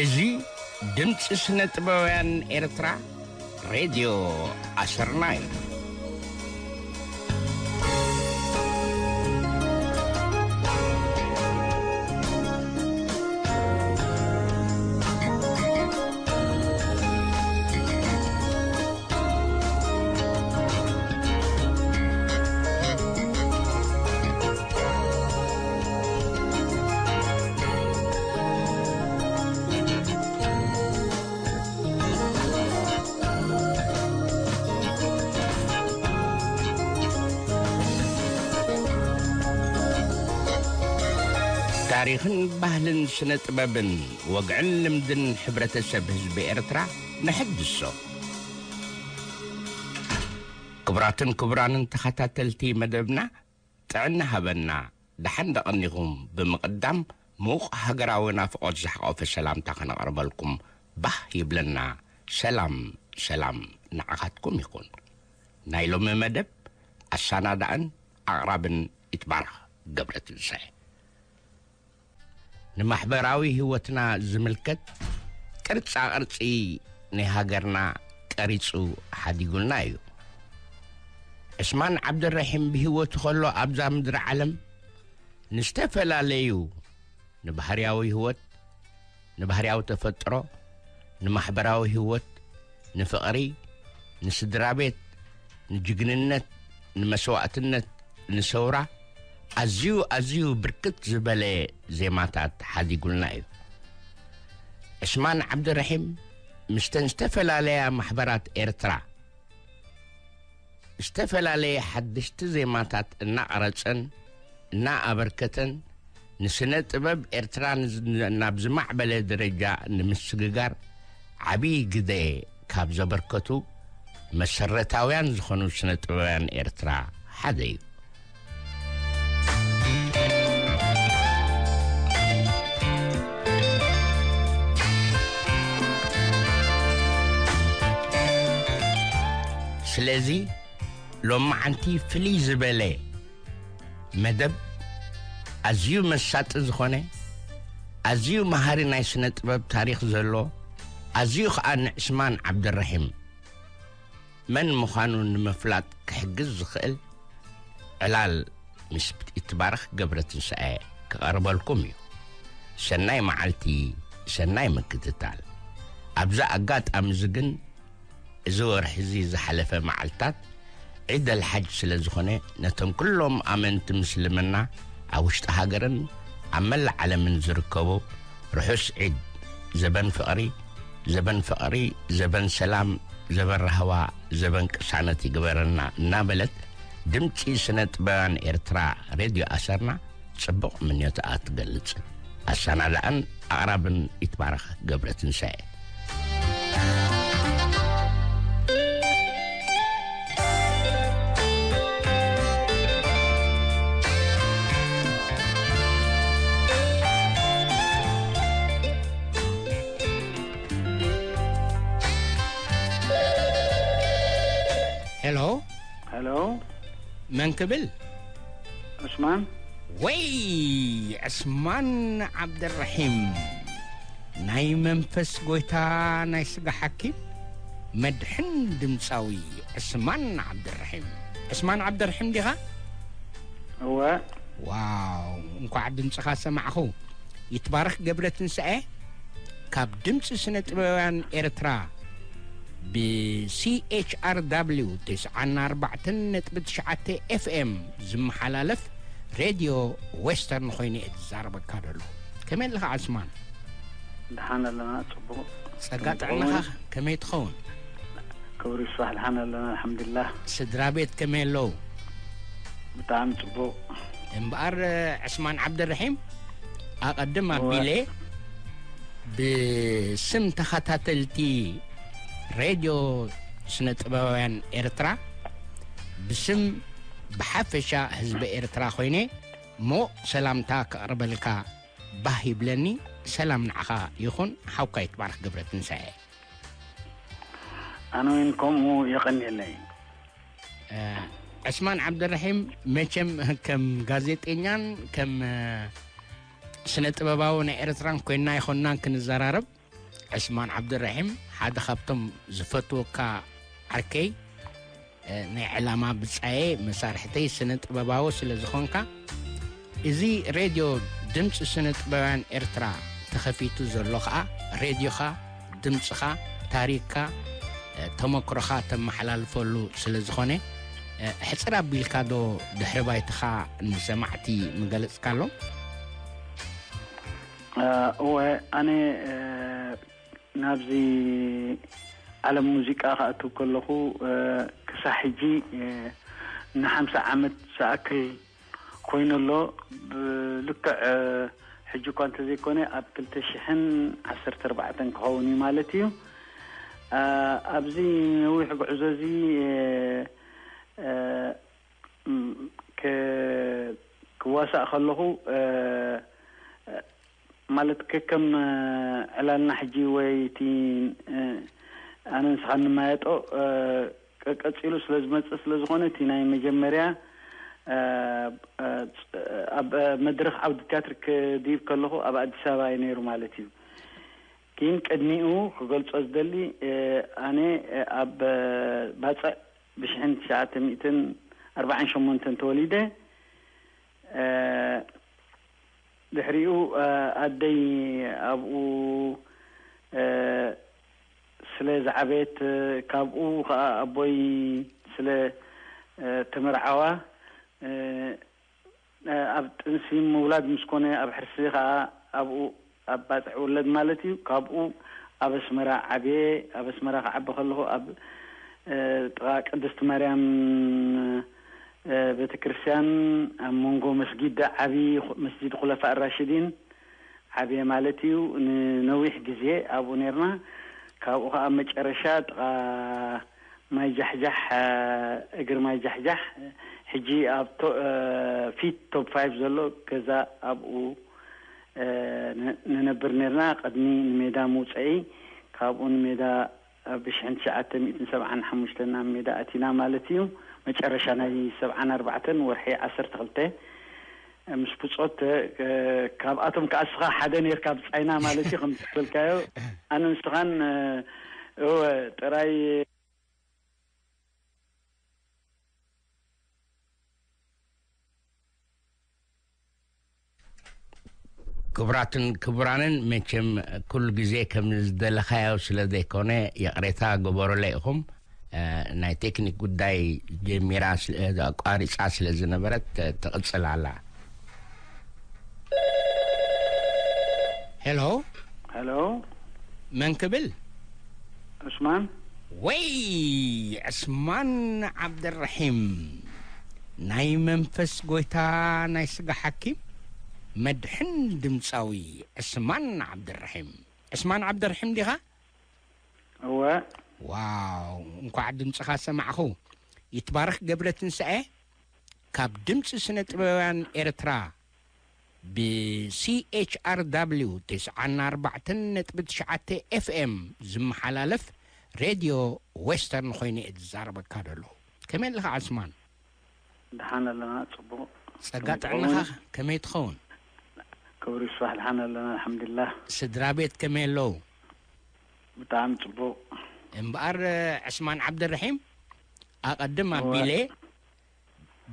እዚ ድምፂ ስነ ጥበባውያን ኤርትራ ሬድዮ ኣሰርና እዩ። ታሪኽን ባህልን ስነ ጥበብን ወግዕን ልምድን ሕብረተሰብ ህዝቢ ኤርትራ ንሕድሶ። ክቡራትን ክቡራንን ተኸታተልቲ መደብና፣ ጥዕና ሃበና፣ ደሓን ደቐኒኹም ብምቕዳም፣ ምዉቕ ሃገራዊ ናፍቖት ዝሓቖፈ ሰላምታ ከነቕርበልኩም ባህ ይብለና። ሰላም፣ ሰላም ንዓኻትኩም ይኹን። ናይ ሎሚ መደብ ኣሰናዳእን ኣቕራብን ይትባረኽ ገብረትንሳኤ። ንማሕበራዊ ህይወትና ዝምልከት ቅርጻ ቅርጺ ናይ ሃገርና ቀሪጹ ሓዲጉልና እዩ። ዕስማን ዓብደልረሒም ብህይወቱ ከሎ ኣብዛ ምድሪ ዓለም ንዝተፈላለዩ ንባህርያዊ ህይወት፣ ንባህርያዊ ተፈጥሮ፣ ንማሕበራዊ ህይወት፣ ንፍቕሪ፣ ንስድራ ቤት፣ ንጅግንነት፣ ንመስዋእትነት፣ ንሰውራ ኣዝዩ ኣዝዩ ብርክት ዝበለ ዜማታት ሓዲጉልና እዩ። ዕስማን ዓብደልረሒም ምስተን ዝተፈላለያ ማሕበራት ኤርትራ ዝተፈላለየ ሓደሽቲ ዜማታት እናቐረጸን እናኣበርከተን ንስነ ጥበብ ኤርትራ ንዝ-፣ ናብ ዝማዕበለ ደረጃ ንምስግጋር ዓብዪ ግደ ካብ ዘበርከቱ መሰረታውያን ዝኾኑ ስነ ጥበባውያን ኤርትራ ሓደ እዩ። ስለዚ ሎማዓንቲ ፍልይ ዝበለ መደብ፣ ኣዝዩ መሳጢ ዝኾነ፣ ኣዝዩ መሃሪ ናይ ስነ ጥበብ ታሪኽ ዘሎ፣ ኣዝዩ ኸኣ ንዕስማን ዓብደልረሒም መን ምዃኑ ንምፍላጥ ክሕግዝ ዝኽእል ዕላል ምስ ይትባረኽ ገብረትንሳኤ ክቐርበልኩም እዩ። ሰናይ መዓልቲ፣ ሰናይ ምክትታል። ኣብዚ ኣጋጣሚ እዚ ግን፣ እዚ ወርሒ እዚ ዝሓለፈ መዓልታት ዒድ ኣልሓጅ ስለ ዝኾነ፣ ነቶም ኩሎም ኣመንቲ ምስልምና ኣብ ውሽጢ ሃገርን ኣብ መላእ ዓለምን ዝርከቡ ርሑስ ዒድ፣ ዘበን ፍቕሪ፣ ዘበን ፍቕሪ፣ ዘበን ሰላም፣ ዘበን ራህዋ፣ ዘበን ቅሳነት ይግበረልና እናበለት፣ ድምጺ ስነ ጥበባውያን ኤርትራ ሬድዮ ኣሰርና ጽቡቕ ምንዮትኣ ትገልጽ። ኣሰናዳእን ኣቕራብን ይትባረኽ ገብረትንሳኤ። ሄሎ። ሄሎ። መን ክብል? ዕስማን። ወይ ዕስማን ዓብደልረሒም፣ ናይ መንፈስ ጎይታ፣ ናይ ስጋ ሓኪም፣ መድሕን ድምፃዊ ዕስማን ዓብደልረሒም። ዕስማን ዓብደልረሒም ዲኻ? እወ። ዋው፣ እንኳዕ ድምፅኻ ሰማዕኹ። ይትባረኽ ገብረትንሳኤ ካብ ድምፂ ስነ ጥበባውያን ኤርትራ ብ C H R W ተስዓን ኣርባዕተን ነጥቢ ትሽዓተ F M ዝመሓላለፍ ሬድዮ ዌስተርን ኮይኑ እየ ዝዛረበካ ዘሎ። ከመይ ኣለኻ ዕስማን? ደሓን ኣለና፣ ጽቡቕ። ጸጋ ከመይ ጥዕናኻ ትኸውን? ከመይ ትኸውን? ክብሪ ይስፋሕ፣ ደሓን ኣለና፣ ኣልሓምዱሊላህ። ስድራ ቤት ከመይ ኣለዉ? ብጣዕሚ ጽቡቕ። እምበኣር፣ ዕስማን ዓብደልረሒም፣ ኣቐድም እወ። ኣቢለ ብስም ተኸታተልቲ ሬድዮ ስነ ጥበባውያን ኤርትራ፣ ብስም ብሓፈሻ ህዝቢ ኤርትራ ኮይነ፣ ሞቕ ሰላምታ ከቕርበልካ ባህ ይብለኒ። ሰላም ንዓኻ ይኹን፣ ሓውካ ይትባረኽ ገብረትንሳኤ። ኣነ እውን ከምኡ የቐንየለይ። እ፣ ዕስማን ዓብደልረሒም፣ መቸም ከም ጋዜጠኛን ከም፣ እ፣ ስነ ጥበባዊ ናይ ኤርትራን ኮይና ኣይኮንናን ክንዘራረብ። ዕስማን ዓብደራሒም፣ ሓደ ካብቶም ዝፈትወካ ዓርከይ፣ እ፣ ናይ ዕላማ ብጻየ፣ መሳርሕተይ፣ ስነ ጥበባዊ ስለ ዝኾንካ፣ እዚ ሬድዮ ድምፂ ስነ ጥበባውያን ኤርትራ ተኸፊቱ ዘሎ ኸኣ፣ ሬድዮኻ፣ ድምፅኻ፣ ታሪኽካ፣ እ፣ ተመክሮኻ ተመሓላልፈሉ ስለ ዝኾነ፣ እ፣ ሕፅር ኣቢልካ ዶ ድሕሪ ባይትኻ ንሰማዕቲ ምገለጽካሎም? እ፣ እወ፣ ኣነ፣ እ፣ ናብዚ ዓለም ሙዚቃ ክኣቱ ከለኹ፣ እ፣ ክሳብ ሕጂ፣ እ፣ ንሓምሳ ዓመት ዝኣክል ኮይኑ ኣሎ። ብልክዕ፣ እ፣ ሕጂ እኳ እንተዘይኮነ፣ ኣብ ክልተ ሽሕን ዓሰርተ ኣርባዕተን ክኸውን እዩ ማለት እዩ። እ፣ ኣብዚ ነዊሕ ጉዕዞ እዚ፣ እ፣ እ፣ ም፣ ከ-፣ ክዋሳእ ከለኹ፣ እ፣ ማለት ከከም፣ እ፣ ዕላልና ሕጂ ወይ እቲ፣ እ፣ ኣነ ንስኻ ንማየጦ፣ እ፣ ቀ-፣ ቀጺሉ ስለ ዝመጽእ ስለ ዝኾነ፣ እቲ ናይ መጀመርያ፣ እ፣ እ፣ ጽ-፣ ኣብ መድረኽ ዓውዲ ትያትር ክድይብ ከለኹ ኣብ ኣዲስ ኣበባ እዩ ነይሩ ማለት እዩ። ግን ቅድሚኡ ክገልጾ ዝደሊ፣ እ፣ ኣነ፣ እ፣ ኣብ፣ እ፣ ባጽዕ ብሽሕን ትሽዓተ ሚእትን ኣርባዓን ሸሞንተን ተወሊደ። እ፣ ድሕሪኡ፣ እ፣ ኣደይ ኣብኡ፣ እ፣ ስለ ዝዓበየት፣ እ፣ ካብኡ ኸኣ ኣቦይ ስለ፣ እ፣ ተመርዓዋ፣ እ፣ እ፣ ኣብ ጥንሲ ምውላድ ምስ ኮነ፣ ኣብ ሕርሲ ኸኣ ኣብኡ ኣብ ባጽዕ ውለድ ማለት እዩ። ካብኡ ኣብ ኣስመራ ዓብየ። ኣብ ኣስመራ ክዓቢ ከለኹ ኣብ፣ እ፣ ጥቓ ቅድስቲ ማርያም፣ እ፣ ቤተክርስትያን ኣብ መንጎ መስጊድ ዓቢ ኹ-፣ መስጂድ ኹለፋእ ራሽዲን ዓብየ ማለት እዩ። ንነዊሕ ግዜ ኣብኡ ኔርና። ካብኡ ኸኣ መጨረሻ ጥቓ ማይ ጃሕጃሕ፣ እ፣ እግሪ ማይ ጃሕጃሕ፣ ሕጂ ኣብ ቶ-፣ እ፣ ፊት ቶፕ ፋይቭ ዘሎ ገዛ ኣብኡ፣ እ፣ ን-፣ ንነብር ኔርና። ቅድሚ ንሜዳ ምውጸኢ፣ ካብኡ ንሜዳ ኣብ ሽሕን ትሽዓተ ሚእትን ሰብዓን ሓሙሽተን ናብ ሜዳ ኣቲና ማለት እዩ። መጨረሻ ናይ ሰብዓን ኣርባዕተን ወርሒ ዓሰርተ ክልተ ምስ ብጾት፣ እ፣ ካብኣቶም ከኣ እስኻ ሓደ ኔርካ ብጻይና ማለት እዩ፣ ከም ዝበልካዮ። ኣነ ንስኻን፣ እ፣ እወ፣ ጥራይ ክቡራትን ክቡራንን፣ መቸም ኩሉ ግዜ ከም ዝደለኻዮ ስለ ዘይኮነ፣ ይቕሬታ ግበሩለይ ኢኹም። እ፣ ናይ ቴክኒክ ጉዳይ ጀሚራ ስለ፣ ኣቋሪጻ ስለ ዝነበረት፣ ተ-፣ ትቕጽል ኣላ። ሄሎ። ሄሎ። መን ክብል? ዑስማን። ወይ፣ ዕስማን ዓብደራሒም፣ ናይ መንፈስ ጎይታ፣ ናይ ስጋ ሓኪም፣ መድሕን ድምጻዊ ዕስማን ዓብደራሒም። ዕስማን ዓብደራሒም ዲኻ? እወ። ዋው፣ እንኳዕ ድምጽኻ ሰማዕኹ። ይትባረኽ ገብረ ትንሳኤ፣ ካብ ድምጺ ስነ ጥበባውያን ኤርትራ፣ ብ C H R W ተስዓን ኣርባዕተን ነጥቢ ትሽዓተ F M ዝመሓላለፍ ሬድዮ ዌስተርን ኮይነ እየ ዝዛረበካ ዘለኹ። ከመይ ኣለኻ ዓስማን? ደሓን ኣለና፣ ጽቡቕ። ጸጋ ከመይ ጥዕናኻ ትኸውን? ከመይ ትኸውን? ክብሪ ይስፋሕ፣ ደሓን ኣለና፣ ኣልሓምዱሊላህ። ስድራ ቤት ከመይ ኣለዉ? ብጣዕሚ ጽቡቕ። እምበኣር፣ ዕስማን ዓብደርሒም፣ ኣቐድም እወ። ኣቢለ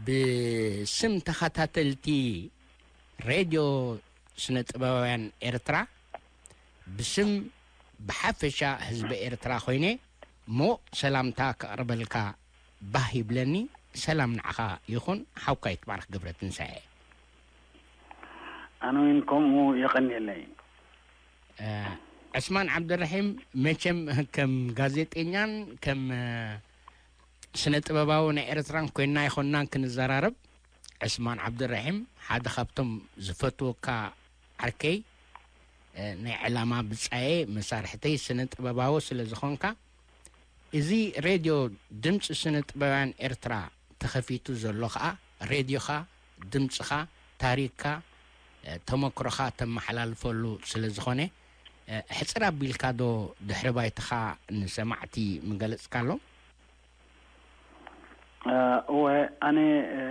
ብስም ተኸታተልቲ ሬድዮ ስነ ጥበባውያን ኤርትራ፣ ብስም ብሓፈሻ ህዝቢ ኤርትራ ኮይነ፣ ሞቕ ሰላምታ ከቕርበልካ ባህ ይብለኒ። ሰላም ንዓኻ ይኹን፣ ሓውካ ይትባረኽ ገብረ ትንሳኤ። ኣነ እውን ከምኡ የቐንየለይ። እ፣ ዕስማን ዓብደርሒም፣ መቸም ከም ጋዜጠኛን ከም፣ እ፣ ስነ ጥበባዊ ናይ ኤርትራን ኮይንና ኣይኮንናን ክንዘራረብ። ዕስማን ዓብደርሒም ሓደ ካብቶም ዝፈትወካ ዓርከይ፣ እ፣ ናይ ዕላማ ብጻየ መሳርሕተይ ስነ ጥበባዊ ስለ ዝኾንካ፣ እዚ ሬድዮ ድምጺ ስነ ጥበባውያን ኤርትራ ተኸፊቱ ዘሎ ኸኣ ሬድዮኻ፣ ድምጽኻ፣ ታሪኽካ፣ እ፣ ተመክሮኻ ተመሓላልፈሉ ስለ ዝኾነ፣ እ፣ ሕጽር ኣቢልካ ዶ ድሕሪ ባይታኻ ንሰማዕቲ ምገለጽካሎም? እ፣ እወ፣ ኣነ፣ እ፣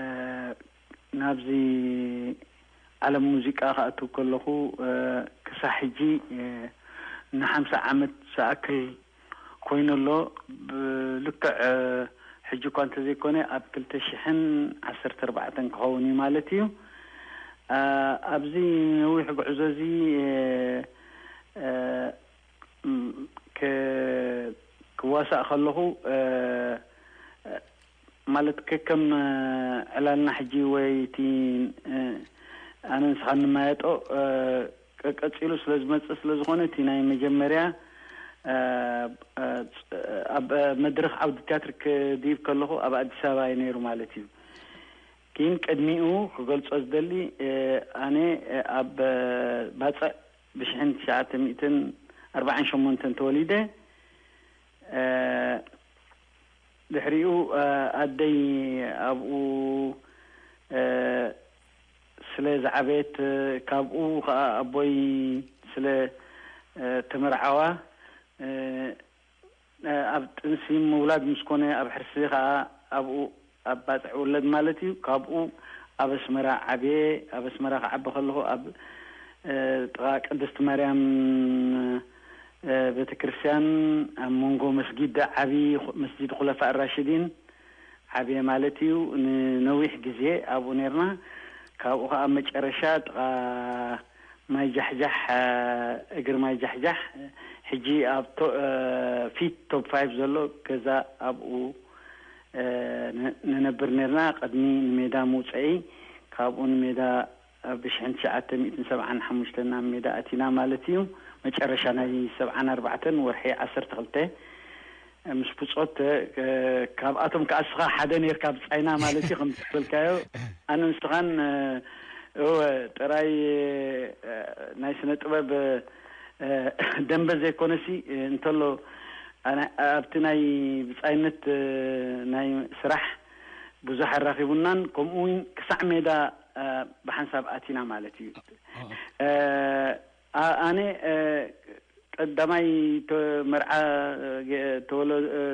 ናብዚ ዓለም ሙዚቃ ክኣቱ ከለኹ፣ እ፣ ክሳብ ሕጂ፣ እ፣ ንሓምሳ ዓመት ዝኣክል ኮይኑ ኣሎ። ብልክዕ ሕጂ እኳ እንተዘይኮነ ኣብ ክልተ ሽሕን ዓሰርተ ኣርባዕተን ክኸውን እዩ ማለት እዩ። ኣብዚ ነዊሕ ጉዕዞ እዚ ክዋሳእ ከለኹ ማለት ከከም ዕላልና ሕጂ ወይ እቲ ኣነ ንስኻ እንመያየጦ ቀ- ቀጺሉ ስለ ዝመጽእ ስለ ዝኾነ እቲ ናይ መጀመርያ ኣብ መድረኽ ዓውዲ ቲያትር ክድይብ ከለኹ ኣብ ኣዲስ ኣበባ እዩ ነይሩ ማለት እዩ። ግን ቅድሚኡ ክገልጾ ዝደሊ ኣነ ኣብ ባጽዕ ብሽሕን ትሽዓተ ሚእትን ኣርባዓን ሸሞንተን ተወሊደ። ድሕሪኡ ኣደይ ኣብኡ ስለ ዝዓበየት፣ ካብኡ ኸዓ ኣቦይ ስለ ተመርዓዋ፣ ኣብ ጥንሲ ምውላድ ምስ ኮነ ኣብ ሕርሲ ኸዓ ኣብኡ ኣብ ባጽዕ ውለድ ማለት እዩ። ካብኡ ኣብ ኣስመራ ዓብየ። ኣብ ኣስመራ ክዓቢ ከለኹ ኣብ ጥቓ ቅድስቲ ማርያም ቤተ ክርስቲያን ኣብ መንጎ መስጊድ ዓቢ መስጂድ ኹለፋእ ራሽዲን ዓብየ ማለት እዩ። ንነዊሕ ግዜ ኣብኡ ነርና። ካብኡ ኸዓ መጨረሻ ጥቓ ማይ ጃሕጃሕ፣ እግሪ ማይ ጃሕጃሕ፣ ሕጂ ኣብ ፊት ቶፕ ፋይቭ ዘሎ ገዛ ኣብኡ ንነብር ነርና። ቅድሚ ንሜዳ ምውፀኢ ካብኡ ንሜዳ ብሽሕን ትሽዓተ ሚእትን ሰብዓን ሓሙሽተን ናብ ሜዳ ኣቲና ማለት እዩ። መጨረሻ ናይ ሰብዓን ኣርባዕተን ወርሒ ዓሰርተ ክልተ ምስ ብጾት ካብኣቶም ከኣ እስኻ ሓደ ኔርካ ብጻይና ማለት እዩ ከም ዝበልካዮ ኣነ ንስኻን እወ ጥራይ ናይ ስነ ጥበብ ደንበ ዘይኮነሲ እንተሎ ኣብቲ ናይ ብጻይነት ናይ ስራሕ ብዙሕ ኣራኺቡናን ከምኡ እውን ክሳዕ ሜዳ ብሓንሳብ ኣቲና ማለት እዩ። ኣነ ቀዳማይ መርዓ ተወለ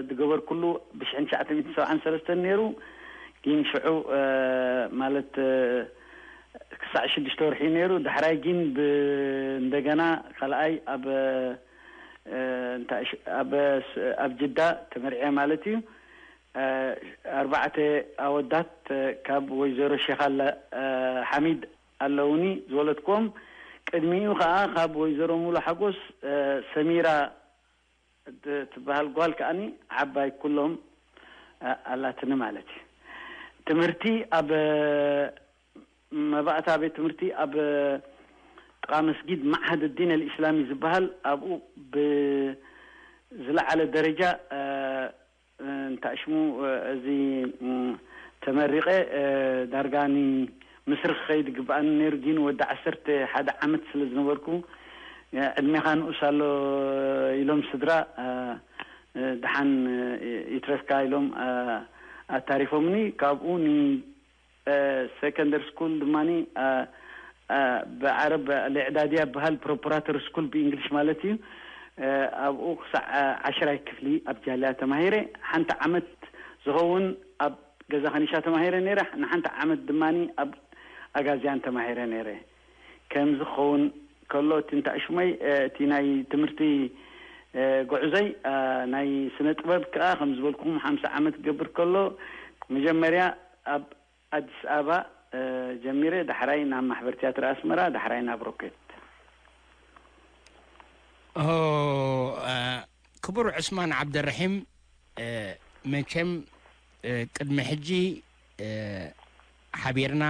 ዝገበርኩሉ ብሽሕን ትሽዓተ ሚእትን ሰብዓን ሰለስተን ነይሩ። ግን ሽዑ ማለት ክሳዕ ሽዱሽተ ወርሒ ነይሩ። ዳሕራይ ግን እንደገና ካልኣይ ኣብ እንታይ ኣብ ጅዳ ተመርዐ ማለት እዩ። ኣርባዕተ ኣወዳት ካብ ወይዘሮ ሸኻላ ሓሚድ ኣለውኒ ዝወለድክዎም። ቅድሚኡ ኸዓ ካብ ወይዘሮ ሙሉ ሓጎስ ሰሚራ ትበሃል ጓል ከዓኒ ዓባይ ኩሎም ኣላትኒ ማለት እዩ። ትምህርቲ ኣብ መባእታ ቤት ትምህርቲ ኣብ ጥቓ መስጊድ ማዕሃድ ዲን ኣልእስላሚ ዝበሃል ኣብኡ ብዝለዓለ ደረጃ እንታይ ሽሙ እዚ ተመሪቐ ዳርጋ ንምስሪ ክኸይድ ግብኣኒ ነይሩ። ግን ወዲ ዓሰርተ ሓደ ዓመት ስለ ዝነበርኩ ዕድሜኻ ንኡስ ኣሎ ኢሎም ስድራ ደሓን ይትረፍካ ኢሎም ኣታሪፎምኒ። ካብኡ ን ሰከንደሪ ስኩል ድማ ብዓረብ ልዕዳድያ በሃል ፕሮፓራተር ስኩል ብእንግሊሽ ማለት እዩ። ኣብኡ ክሳዕ ዓሽራይ ክፍሊ ኣብ ጃልያ ተማሂረ። ሓንቲ ዓመት ዝኸውን ኣብ ገዛ ከኒሻ ተማሂረ ነይረ። ንሓንቲ ዓመት ድማ ኣብ ኣጋዝያን ተማሂረ ነይረ። ከምዚ ክኸውን ከሎ እቲ እንታይ ሽመይ እቲ ናይ ትምህርቲ ጉዕዞይ ናይ ስነ ጥበብ ከዓ ከም ዝበልኩኹም ሓምሳ ዓመት ክገብር ከሎ መጀመርያ ኣብ ኣዲስ ኣበባ ጀሚረ፣ ዳሕራይ ናብ ማሕበር ትያትር ኣስመራ፣ ዳሕራይ ናብ ሮኬት። ኦ ክቡር ዑስማን ዓብደረሒም፣ መቸም ቅድሚ ሕጂ ሓቢርና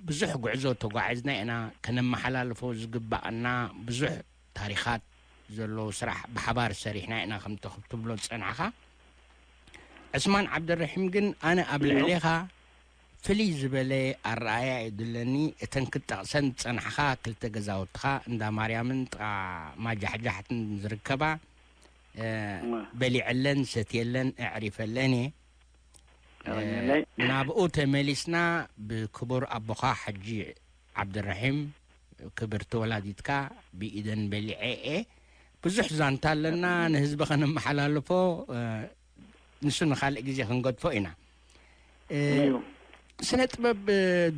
ብዙሕ ጉዕዞ ተጓዒዝና ኢና። ከነመሓላልፎ ዝግባኣና ብዙሕ ታሪኻት ዘለዎ ስራሕ ብሓባር ሰሪሕና ኢና ከምቲ ክትብሎ ዝጸናሕኻ። ዕስማን ዓብደረሒም ግን ኣነ ኣብ ልዕሌኻ ፍልይ ዝበለ ኣረኣእያ እዩ ዘለኒ። እተን ክትጠቕሰን ዝጸናሕኻ ክልተ ገዛውትኻ እንዳ ማርያምን ጥቓ ማጃሕጃሕትን ዝርከባ በሊዐለን ሰትየለን ኣዕሪፈለን እየ። ናብኡ ተመሊስና ብክቡር ኣቦኻ ሓጂ ዓብደረሒም ክብርቲ ወላዲትካ ብኢደን በሊዐ እየ። ብዙሕ ዛንታ ኣለና ንህዝቢ ከነመሓላልፎ፣ ንሱ ንኻልእ ግዜ ክንገድፎ ኢና። ስነ ጥበብ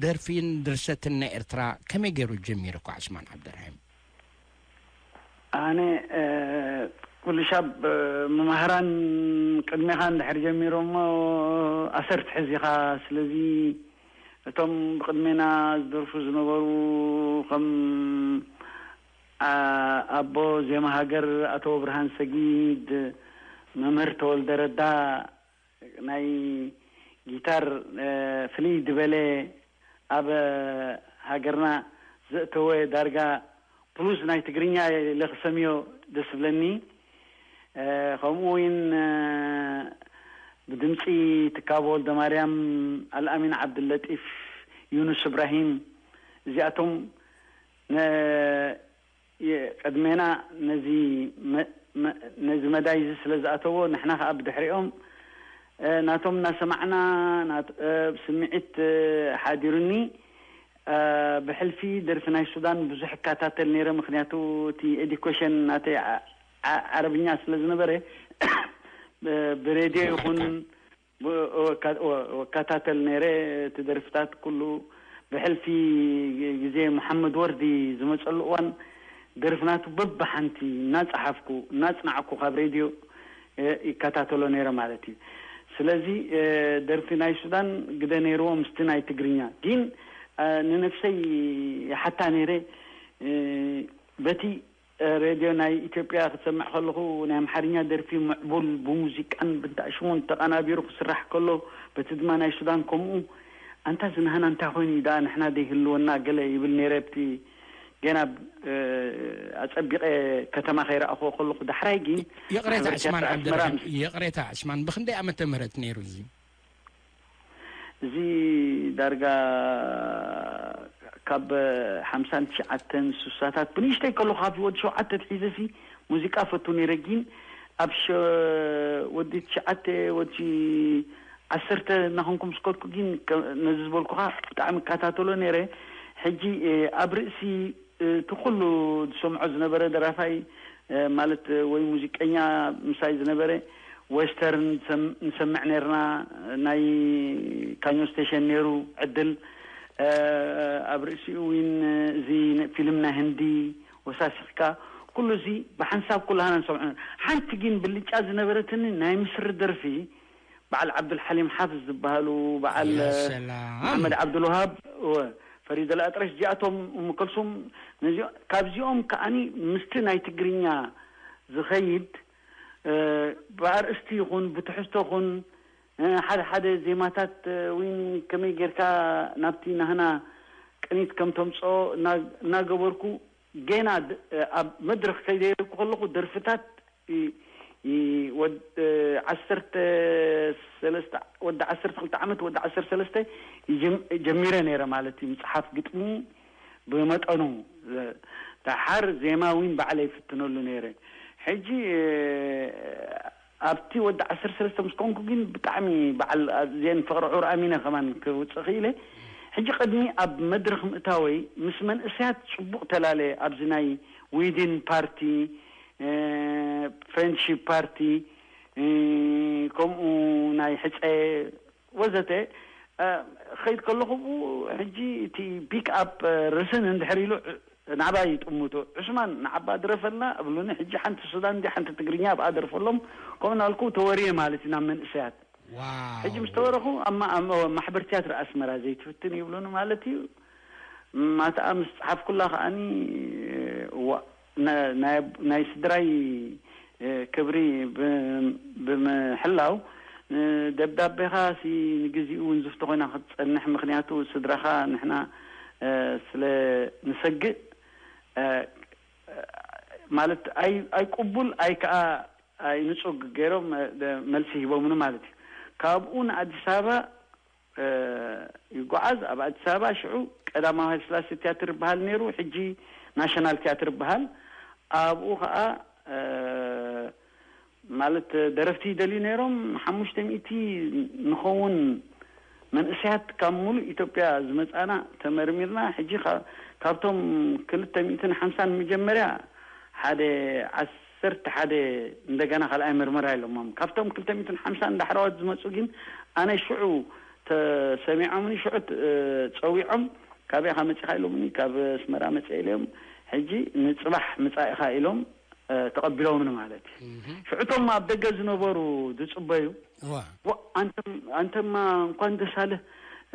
ደርፊን ድርሰትን ናይ ኤርትራ ከመይ ገይሩ ጀሚሩ እኳ ዕስማን ዓብደርሒም? ኣነ ኩልሻብ መማህራን ቅድሜኻ እንድሕር ጀሚሮሞ ኣሰርት ሕዚኻ። ስለዚ እቶም ብቕድሜና ዝደርፉ ዝነበሩ ከም ኣቦ ዜማ ሃገር ኣቶ ብርሃን ሰጊድ፣ መምህር ተወልደ ረዳ፣ ናይ ጊታር ፍልይ ዝበለ ኣብ ሃገርና ዘእተወ፣ ዳርጋ ብሉዝ ናይ ትግርኛ ኢለ ክሰምዮ ደስ ዝብለኒ። ከምኡ እውን ብድምፂ ትካቦ ወልደማርያም፣ ኣልኣሚን ዓብድለጢፍ፣ ዩኑስ እብራሂም፣ እዚኣቶም ቅድሜና ነዚ መ- መ- ነዚ መዳይ እዚ ስለ ዝኣተዎ፣ ንሕና ከኣ ብድሕሪኦም ናቶም እናሰማዕና፣ ናት- ብስምዒት ሓዲሩኒ። ብሕልፊ ደርፊ ናይ ሱዳን ብዙሕ እከታተል ነይረ፣ ምክንያቱ እቲ ኤዱኬሽን ናተይ ዓረብኛ ስለ ዝነበረ፣ ብሬድዮ ይኹን እከታተል ነይረ። እቲ ደርፍታት ኩሉ ብሕልፊ ግዜ መሓመድ ወርዲ ዝመፀሉ እዋን፣ ደርፍናቱ በብሓንቲ እናፀሓፍኩ እናፅናዕኩ ካብ ሬድዮ ይከታተሎ ነይረ ማለት እዩ። ስለዚ ደርፊ ናይ ሱዳን ግደ ነይርዎ ምስቲ ናይ ትግርኛ። ግን ንነፍሰይ ይሓታ ነይረ፣ በቲ ሬድዮ ናይ ኢትዮጵያ ክትሰምዕ ከለኹ፣ ናይ ኣምሓርኛ ደርፊ ምዕቡል ብሙዚቃን ብንታሽሙን ተቐናቢሩ ክስራሕ ከሎ፣ በቲ ድማ ናይ ሱዳን ከምኡ፣ ኣንታ ዝናህና እንታይ ኮይኑ እዩ ደኣ፣ ንሕና ደይህልወና ገለ ይብል ነይረ። ብቲ ገና ኣጸቢቐ ከተማ ከይረኣኽዎ ከለኹ፣ ዳሕራይ ግን ይቕሬታ ዕስማን ዓብደረሕም፣ ይቕሬታ ዕስማን፣ ብኽንደይ ዓመተ ምህረት ነይሩ እዚ? እዚ ዳርጋ ካብ ሓምሳን ትሽዓተን፣ ሱሳታት፣ ብንእሽተይ ከለኹ፣ ካብ ወዲ ሸውዓተ ኣትሒዘ ሲ ሙዚቃ ፈቱ ነይረ። ግን ኣብ ሸ- ወዲ ትሽዓተ፣ ወዲ ዓሰርተ እናኾንኩ ምስ ከድኩ ግን፣ ከ- ነዚ ዝበልኩኻ ብጣዕሚ እከታተሎ ነይረ። ሕጂ ኣብ ርእሲ እቲ ኩሉ ዝሰምዖ ዝነበረ ደራፋይ፣ ማለት ወይ ሙዚቀኛ ምሳይ ዝነበረ፣ ዌስተርን ንሰምዕ ነርና። ናይ ካኞ ስቴሽን ነይሩ ዕድል። ኣብ ርእሲኡ እውን እዚ ፊልም ናይ ህንዲ ወሳሲኽካ፣ ኩሉ እዚ ብሓንሳብ ኩላህና ንሰምዖ። ሓንቲ ግን ብልጫ ዝነበረትኒ ናይ ምስሪ ደርፊ፣ በዓል ዓብዱልሓሊም ሓፍዝ ዝበሃሉ፣ በዓል መሓመድ ዓብዱልውሃብ፣ ፈሪደ ልኣጥረሽ፣ እዚኣቶም፣ እምከልሱም፣ ነዚኦ- ካብዚኦም ከኣኒ ምስቲ ናይ ትግርኛ ዝኸይድ፣ ብኣርእስቲ ይኹን ብትሕዝቶ ይኹን፣ ሓደ ሓደ ዜማታት እውን ከመይ ጌርካ ናብቲ ናህና ቅኒት ከም ተምጽኦ እና- እናገበርኩ፣ ጌና ድ- ኣብ መድረኽ ከይደየርኩ ከለኹ፣ ደርፍታት ይ- ይ- ወድ- ዓሰርተ ሰለስተ፣ ወዲ ዓሰርተ ክልተ ዓመት፣ ወዲ ዓሰርተ ሰለስተ ይጀም- ጀሚረ ነይረ ማለት እዩ። ምጽሓፍ ግጥሚ ብመጠኑ፣ ደሓር ዜማ እውን ባዕለይ ይፍትነሉ ነይረ። ሕጂ ኣብቲ ወዲ ዓሰርተ ሰለስተ ምስ ኮንኩ ግን፣ ብጣዕሚ በዓል እዚአን ፍቕሪ ዑር ኣሚነ ከማን ክውፅእ ክኢለ። ሕጂ ቅድሚ ኣብ መድረኽ ምእታወይ፣ ምስ መንእሰያት ፅቡቕ ተላለ። ኣብዚ ናይ ዊድን ፓርቲ፣ ፍሬንድሺፕ ፓርቲ፣ ከምኡ ናይ ሕፀ ወዘተ፣ ኸይድ ከለኹ፣ ብኡ ሕጂ እቲ ፒክ ኣፕ ርስን እንድሕር ኢሉ፣ ናዕባይ ይጥምቱ። ዕስማን፣ ንዓባ ድረፈልና እብሉኒ። ሕጂ ሓንቲ ሱዳን እንዲ ሓንቲ ትግርኛ ኣብኣ ደርፈሎም፣ ከምኡ እናበልኩ ተወርየ ማለት እዩ ናብ መንእሰያት። ሕጂ ምስ ተወረኹ፣ ኣብ ማ- ኣብ ማሕበር ትያትር ኣስመራ ዘይትፍትን ይብሉኒ ማለት እዩ። ማትኣ ምስ ጸሓፍኩላ ከኣኒ፣ እዋ፣ ነ- ናይ ናይ ስድራይ ክብሪ ብ- ብምሕላው፣ ደብዳቤኻ ሲ ንግዚኡ ውንዝፍቲ ኮይና ክትጸንሕ፣ ምኽንያቱ ስድራኻ ንሕና ስለ ንሰግእ፣ ማለት ኣይ ኣይ ቅቡል ኣይ ከኣ ኣይ ንጹግ ገይሮም መልሲ ሂቦምኒ ማለት እዩ። ካብኡ ንኣዲስ ኣበባ ይጓዓዝ። ኣብ ኣዲስ ኣበባ ሽዑ ቀዳማዊ ሃይለስላሴ ትያትር ይበሃል ነይሩ፣ ሕጂ ናሽናል ትያትር ይበሃል። ኣብኡ ኸኣ ማለት ደረፍቲ ይደልዩ ነይሮም። ሓሙሽተ ሚእቲ ንኸውን መንእሰያት ካብ ሙሉእ ኢትዮጵያ ዝመጻና ተመርሚርና። ሕጂ ካ- ካብቶም ክልተ ሚእትን ሓምሳን መጀመርያ ሓደ ዓሰርተ ሓደ እንደገና ካልኣይ ምርመራ ኢሎሞም። ካብቶም ክልተ ሚእትን ሓምሳን ዳሕረዎት ዝመጹ ግን ኣነ ሽዑ ተሰሚዖምኒ፣ ሽዑ ት- ጸዊዖም፣ "ካበይ ኢኻ መጺኻ?" ኢሎምኒ። "ካብ ኣስመራ መጸ" ኢለዮም። ሕጂ "ንጽባሕ ምጻእ ኢኻ" ኢሎም። ተቐቢሎምኒ ማለት እዩ። ሽዑቶም ኣብ ደገ ዝነበሩ ዝጽበዩ፣ እዋ "ዋ፣ ኣንተም-፣ ኣንተማ እንኳን ደስ ኣለህ፣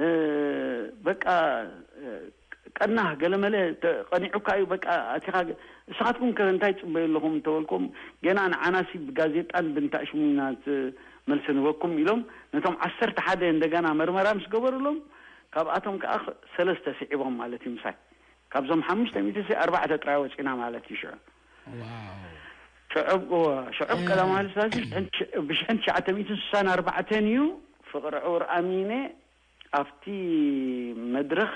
እ፣ በቃ፣ እ፣ ቀናህ ገለመለ ተ-፣ ቀኒዑካ እዩ፣ በቃ ኣቲኻ ገ-፣ ንስኻትኩም ከ እንታይ ትጽበዩ ኣለኹም?" እንተበልኩም፣ "ገና ንዓናሲ ብጋዜጣን ብንታሽሙና መልሲ ንበኩም" ኢሎም ነቶም ዓሰርተ ሓደ እንደገና መርመራ ምስ ገበሩሎም፣ ካብኣቶም ከኣ ሰለስተ ስዒቦም ማለት እዩ ምሳይ። ካብዞም ሓሙሽተ ሚእቲ ሲ ኣርባዕተ ጥራይ ወጺና ማለት እዩ ሽዑ። ዋው ሽዑብ፣ እወ፣ ሽዑብ ቀዳማዊ ኃይለ ሥላሴ ብሽሕን ትሽዓተ ሚእትን ስሳን ኣርባዕተን እዩ። ፍቕሪ ዕውር ኣሚነ ኣብቲ መድረኽ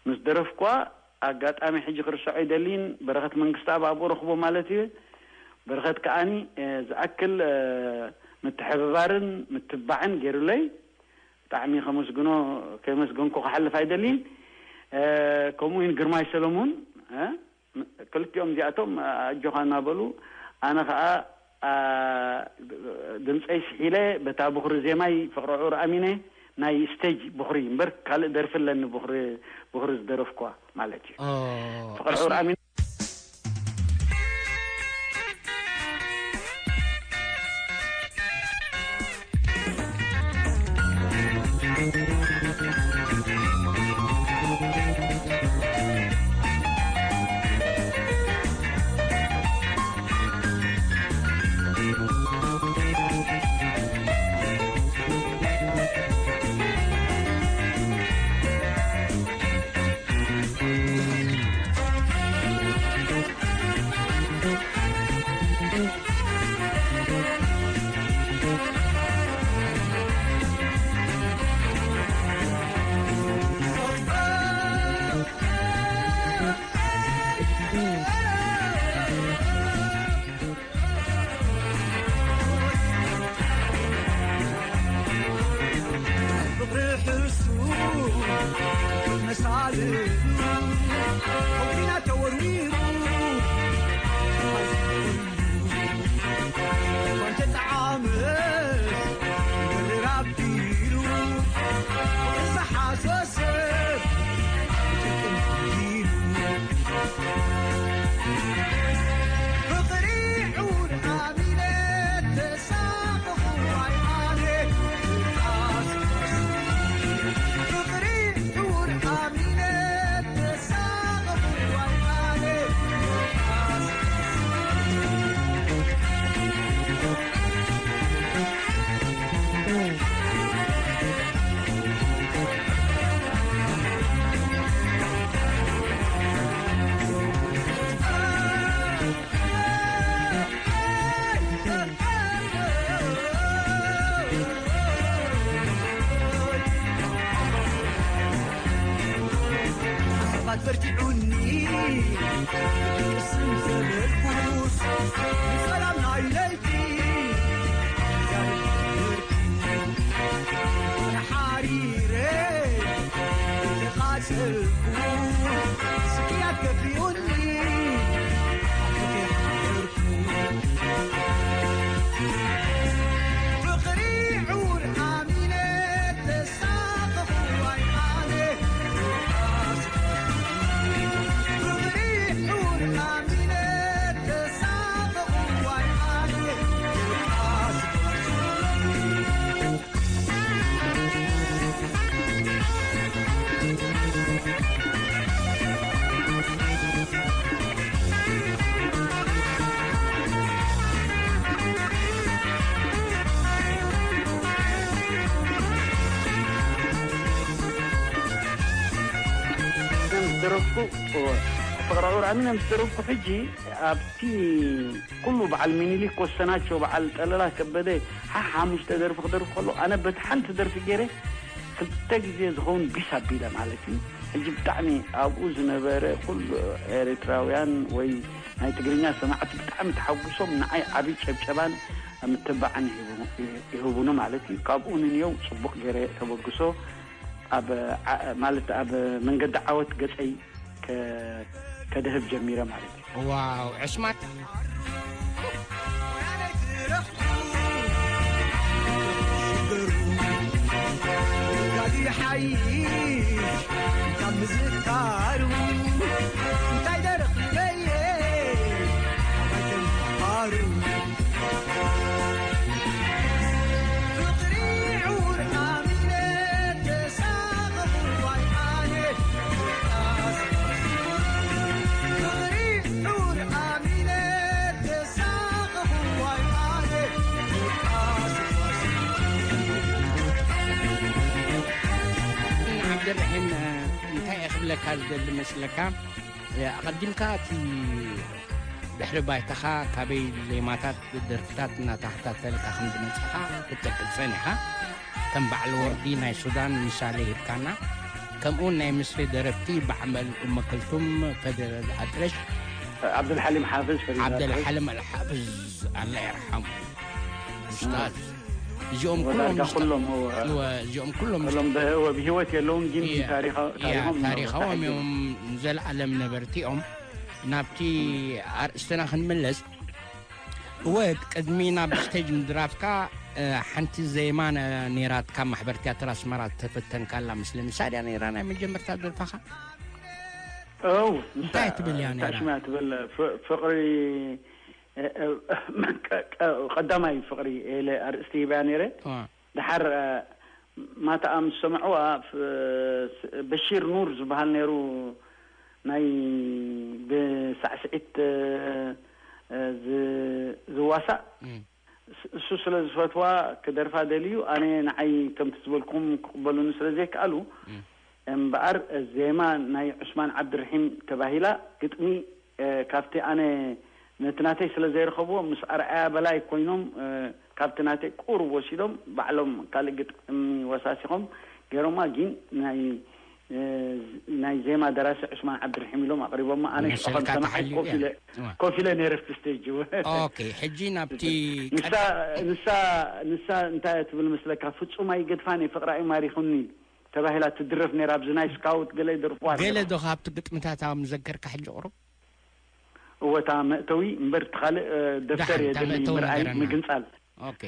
ምስ ደረፍኳ፣ ኣጋጣሚ ሕጂ ክርስዖ ኣይደልይን፣ በረኸት መንግስተኣብ ኣብኡ ረኽቦ ማለት እዩ። በረኸት ከኣኒ፣ እ፣ ዝኣክል፣ እ፣ ምትሕብባርን ምትባዕን ገይሩለይ። ብጣዕሚ ከመስግኖ፣ ከመስገንኩ ክሓልፍ ኣይደልይን። እ፣ ከምኡ እውን ግርማይ ሰለሙን፣ እ፣ ክልቲኦም እዚኣቶም ኣጆኻ እናበሉ፣ ኣነ ኸኣ፣ ኣ፣ ድምፀይ ስሒለ በታ ብኹሪ ዜማይ ፍቕሪ ዕውር ኣሚነ ናይ ስቴጅ ብኹሪ እምበር ካልእ ደርፊ ኣለኒ ብኹሪ፣ ብኹሪ ዝደረፍኳ ማለት እዩ። ኦ ፍቕሪ ዕውር ኣሚነ ፍቕሪ ሕሱር መሳልሉ፣ ሕሊና ተወርዊሩ፣ እኳ እንተጠዓመስ መሪር ኣቢሉ፣ ፍቕሪ ዝሓዞ ሰብ ይጥቅም ኢሉ። ፍቕሪ ዕውር ኣሚነ ተሳቐኹ ዋይ ኣነ። ፍቕሪ ዕውር ኣሚነ ተሳቐኹ ዋይ ኣነ። ሰባት በርቲዑኒ ቅስም ዘበልኩስ ሰላም ናይ ለይቲ ሓሪረ ተቓጸልኩ ስቅያት ገፊኡኒ ኣብ ፍትሕ ሓደርኩ ፍቕሪ ዕውር ኣሚነ ተሳቐኹ ዋይ ኣነ ፍቕሪ ዕውር ኣሚነ ተሳቐኹ ዋይ ኣነ ምስ ደረፍኩ፣ ፍቕሪ ዕውር ኣሚነ ምስ ደረፍኩ ሕጂ ኣብቲ ኩሉ በዓል ሚኒሊክ ወሰናቸው፣ በዓል ጠለላ ከበደ፣ ሓ-፣ ሓሙሽተ ደርፊ ክደርፍ ከሎ ኣነ በቲ ሓንቲ ደርፊ ገይረ ክልተ ግዜ ዝኸውን ቢስ ኣቢለ ማለት እዩ። ሕጂ ብጣዕሚ ኣብኡ ዝነበረ ኩሉ ኤርትራውያን ወይ ናይ ትግርኛ ሰማዕቲ ብጣዕሚ ተሓጉሶም ንዓይ ዓብዪ ጨብጨባን ምትባዕን ይህቡ-፣ ይህቡኒ ማለት እዩ። ካብኡ ንንየው ጽቡቕ ገይረ ተበግሶ ኣብ ዓ-፣ ማለት ኣብ መንገዲ ዓወት ገጸይ ከ-፣ ከድህብ ጀሚረ ማለት እዩ። ዋው ዕሽማት ጋዲ ሓይሽ ካብ ምዝካሩ እንታይ ደረኽበየ ርሒም፣ እንታይ እየ ክብለካ ዝደሊ መስለካ? ኣቐዲምካ እቲ ድሕሪ ባይታኻ ካበይ ዜማታት፣ ደርፍታት እናተኸታተልካ ከም ዝመጽኻ ክትጠቅሰን ኢኻ። ከም በዓል ወርዲ ናይ ሱዳን ምሳሌ ሂብካና። ከምኡውን ናይ ምስሪ ደረፍቲ በዓመል ኡመ ከልቱም፣ ፈደረል ኣጥረሽ፣ ዓብደልሓሊም ሓፍዝ፣ ፈሪድ ዓብደልሓሊም ኣልሓፍዝ፣ ኣላ ይርሓሙ። ኡስታዝ። እዚኦም ኩሎም ዳርጋ ኩሎም፣ እወ። እወ፣ እዚኦም ኩሎም ኩሎም በ-፣ እወ፣ ብህይወት የለውን፣ ግን እያ፣ ታሪኻ-፣ እያ፣ ታሪኾም ታሪኻዎም እዮም። እዮም፣ ዘልኣለም ነበርቲ እዮም። ናብቲ ኣርእስትና ክንምለስ፣ እወ፣ ቅድሚ ናብ ስቴጅ ምድራፍካ፣ እ፣ ሓንቲ ዜማ ነ-፣ ነይራትካ ማሕበር ቲያትር ኣስመራ ተፈተንካላ ምስለኒ። ንሳ ድያ ነይራ ናይ መጀመርታ ደርፋኻ? እው፣ እንታይ ንሳ፣ ትብል እያ ነይራ? ሽማ ትብል ፍ-፣ ፍቕሪ፣ እ፣ እ፣ ቀ-፣ ቀ-፣ ቀዳማይ ፍቕሪ ኢለ ኣርእስቲ ሂበያ ነይረ። ዋ። ደሓር፣ እ፣ ማታኣ ምስ ሰምዕዋ፣ ፍ-፣ ስ-፣ በሺር ኑር ዝበሃል ነይሩ፣ ናይ ብሳዕስዒት፣ እ፣ እ፣ ዝ-፣ ዝዋሳእ። እም። ስ-፣ እሱ ስለ ዝፈትዋ ክደርፋ ደልዩ፣ ኣነ ንዓይ ከምቲ ዝበልኩም ክቕበሉኒ ስለ ዘይከኣሉ፣ እም። እምበኣር ዜማ ናይ ዑስማን ዓብድርሒም ተባሂላ፣ ግጥሚ፣ እ፣ ካብቲ ኣነ ነቲ ናተይ ስለ ዘይረኸብዎ፣ ምስ ኣርኣያ በላይ ኮይኖም፣ እ፣ ካብቲ ናተይ ቁሩብ ወሲዶም፣ ባዕሎም ካልእ ግጥሚ ወሳሲኾም ገይሮማ። ግን ናይ፣ እ፣ ናይ ዜማ ደራሲ ዑስማን ዓብድርሒም ኢሎም ኣቕሪቦማ። ኣነ ሽዑ መሰልካ ከም ሰማዓይ ተሓልዩ ኮፍ እያ። ኢለ፣ እዋ። ኮፍ ኢለ ነይረ ኣብቲ ስቴጅ። ኦኬ፣ ሕጂ ናብቲ ንሳ፣ ቀድ- ንሳ፣ ንሳ እንታይ እያ ትብል መስለካ? "ፍጹም ኣይገድፋን እየ፣ ፍቕራ እዩ ማሪኹኒ" ተባሂላ ትድረፍ ነይራ። ኣብዚ ናይ ስካውት ገለ ይደርፍዋ ገለ ነይሮም። ዶ ካብቲ ግጥምታት ኣብ መዘከርካ ሕጂ ቁሩብ? እወ፣ እታ መእተዊ እምበር፣ እቲ ካልእ፣ እ፣ ደፍተር ደሓን፣ እየ እታ ደሊ መእተዊ ምርኣይ ነገረና። ምግንጻል። ኦኬ።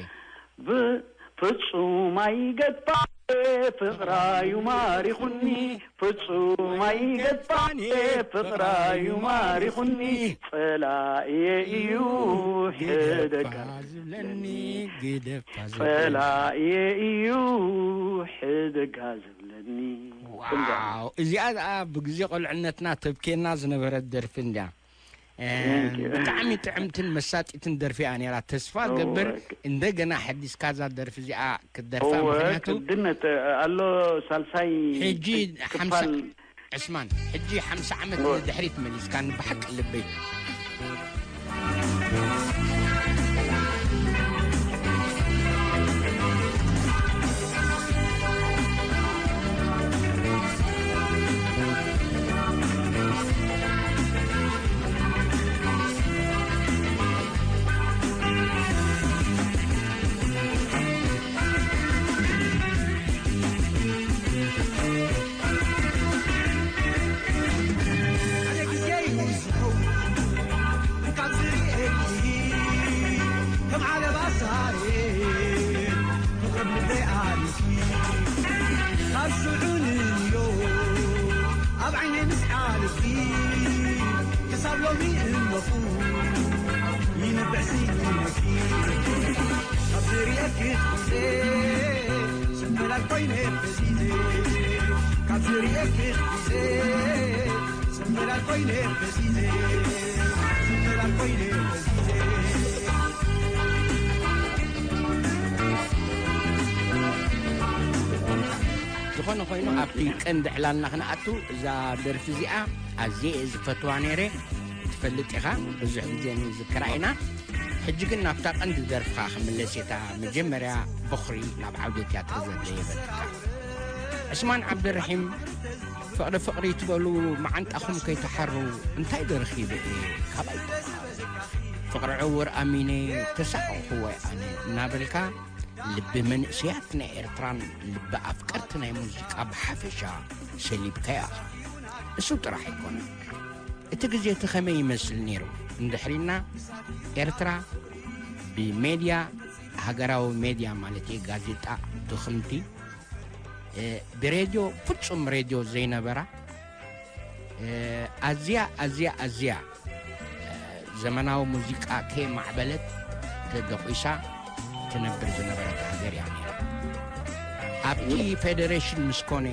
ብ-፣ ፍጹም ኣይገድፋን እየ፣ ፍቕራ እዩ ማሪኹኒ፣ ፍጹም ኣይገድፋን እየ፣ ፍቕራ እዩ ማሪኹኒ፣ ጸላእየ እዩ ሕደጋ ግደፋ ዝብለኒ፣ ግደፋ ዝብለኒ። ጸላእየ እዩ ሕደጋ ዝብለኒ። ዋው፣ እዚኣ ደኣ ብግዜ ቆልዕነትና ተብኬና ዝነበረት ደርፊ እንድያ። እ፣ Thank you። ብጣዕሚ ጥዕምትን መሳጢትን ደርፊ እያ ነይራ። ተስፋ እወ። ገብር እንደገና ሓዲስካ እዛ ደርፊ እዚኣ ክትደርፋ፣ እወ፣ ምኽንያቱ ቅድነት ኣሎ ሳልሳይ ሕጂ ክፋል። ሓምሳ ዕስማን፣ ሕጂ ሓምሳ ዓመት እወ። ንድሕሪት መሊስካኒ ብሓቂ ልበይ። ካብ ሽዑ ንዮ ኣብ ዓይነይ ምስ ዓለልኪ፣ ክሳብ ሎሚ እነኹ ይነብዕ ስኢነኪ። ካብ ዝርእየኪ ትሕዜ፣ ስንበላል ኮይነ ፈዚዘ። ካብ ዝርእየኪ ትሕዜ፣ ስንበላል ኮይነ ፈዚዘ። ስንበላል ኮይነ ፈዚዘ። ዝኾነ ኮይኑ፣ ኣብቲ ቀንዲ ዕላልና ክንኣቱ፣ እዛ ደርፊ እዚኣ ኣዝየ እየ ዝፈትዋ ነይረ። ትፈልጥ ኢኻ፣ ብዙሕ ግዜ ንዝክራ ኢና። ሕጂ ግን ናብታ ቀንዲ ደርፍኻ ክምለስ እየ። እታ መጀመርያ በኹሪ ናብ ዓውደ ትያትር ዘድለየ በትካ። ዕስማን ዓብደርሒም፣ ፍቕሪ ፍቕሪ ትበሉ መዓንጣኹም ከይትሓሩ እንታይ ዶ ረኺበ እየ ካባይ ተምሃሩ? ፍቕሪ ዕውር ኣሚነ ተሳቐኹ ወይ ኣነ እናበልካ፣ ልቢ መንእሰያት ናይ ኤርትራን ልቢ ኣፍቀርቲ ናይ ሙዚቃ ብሓፈሻ ሰሊብካዮ ኢኻ። እሱ ጥራሕ ኣይኮነን። እቲ ግዜ እቲ ከመይ ይመስል ነይሩ? እንድሕሪና ኤርትራ ብሜድያ፣ ሃገራዊ ሜድያ ማለት እዩ፣ ጋዜጣ፣ ድኽምቲ፣ እ፣ ብሬድዮ፣ ፍጹም ሬድዮ ዘይነበራ፣ እ፣ ኣዝያ፣ ኣዝያ፣ ኣዝያ፣ እ፣ ዘመናዊ ሙዚቃ ከየማዕበለት ተደቂሳ ትነብር ዝነበረት ሃገር እያ ነይራ። ኣብቲ ፌደሬሽን ምስ ኮነ፣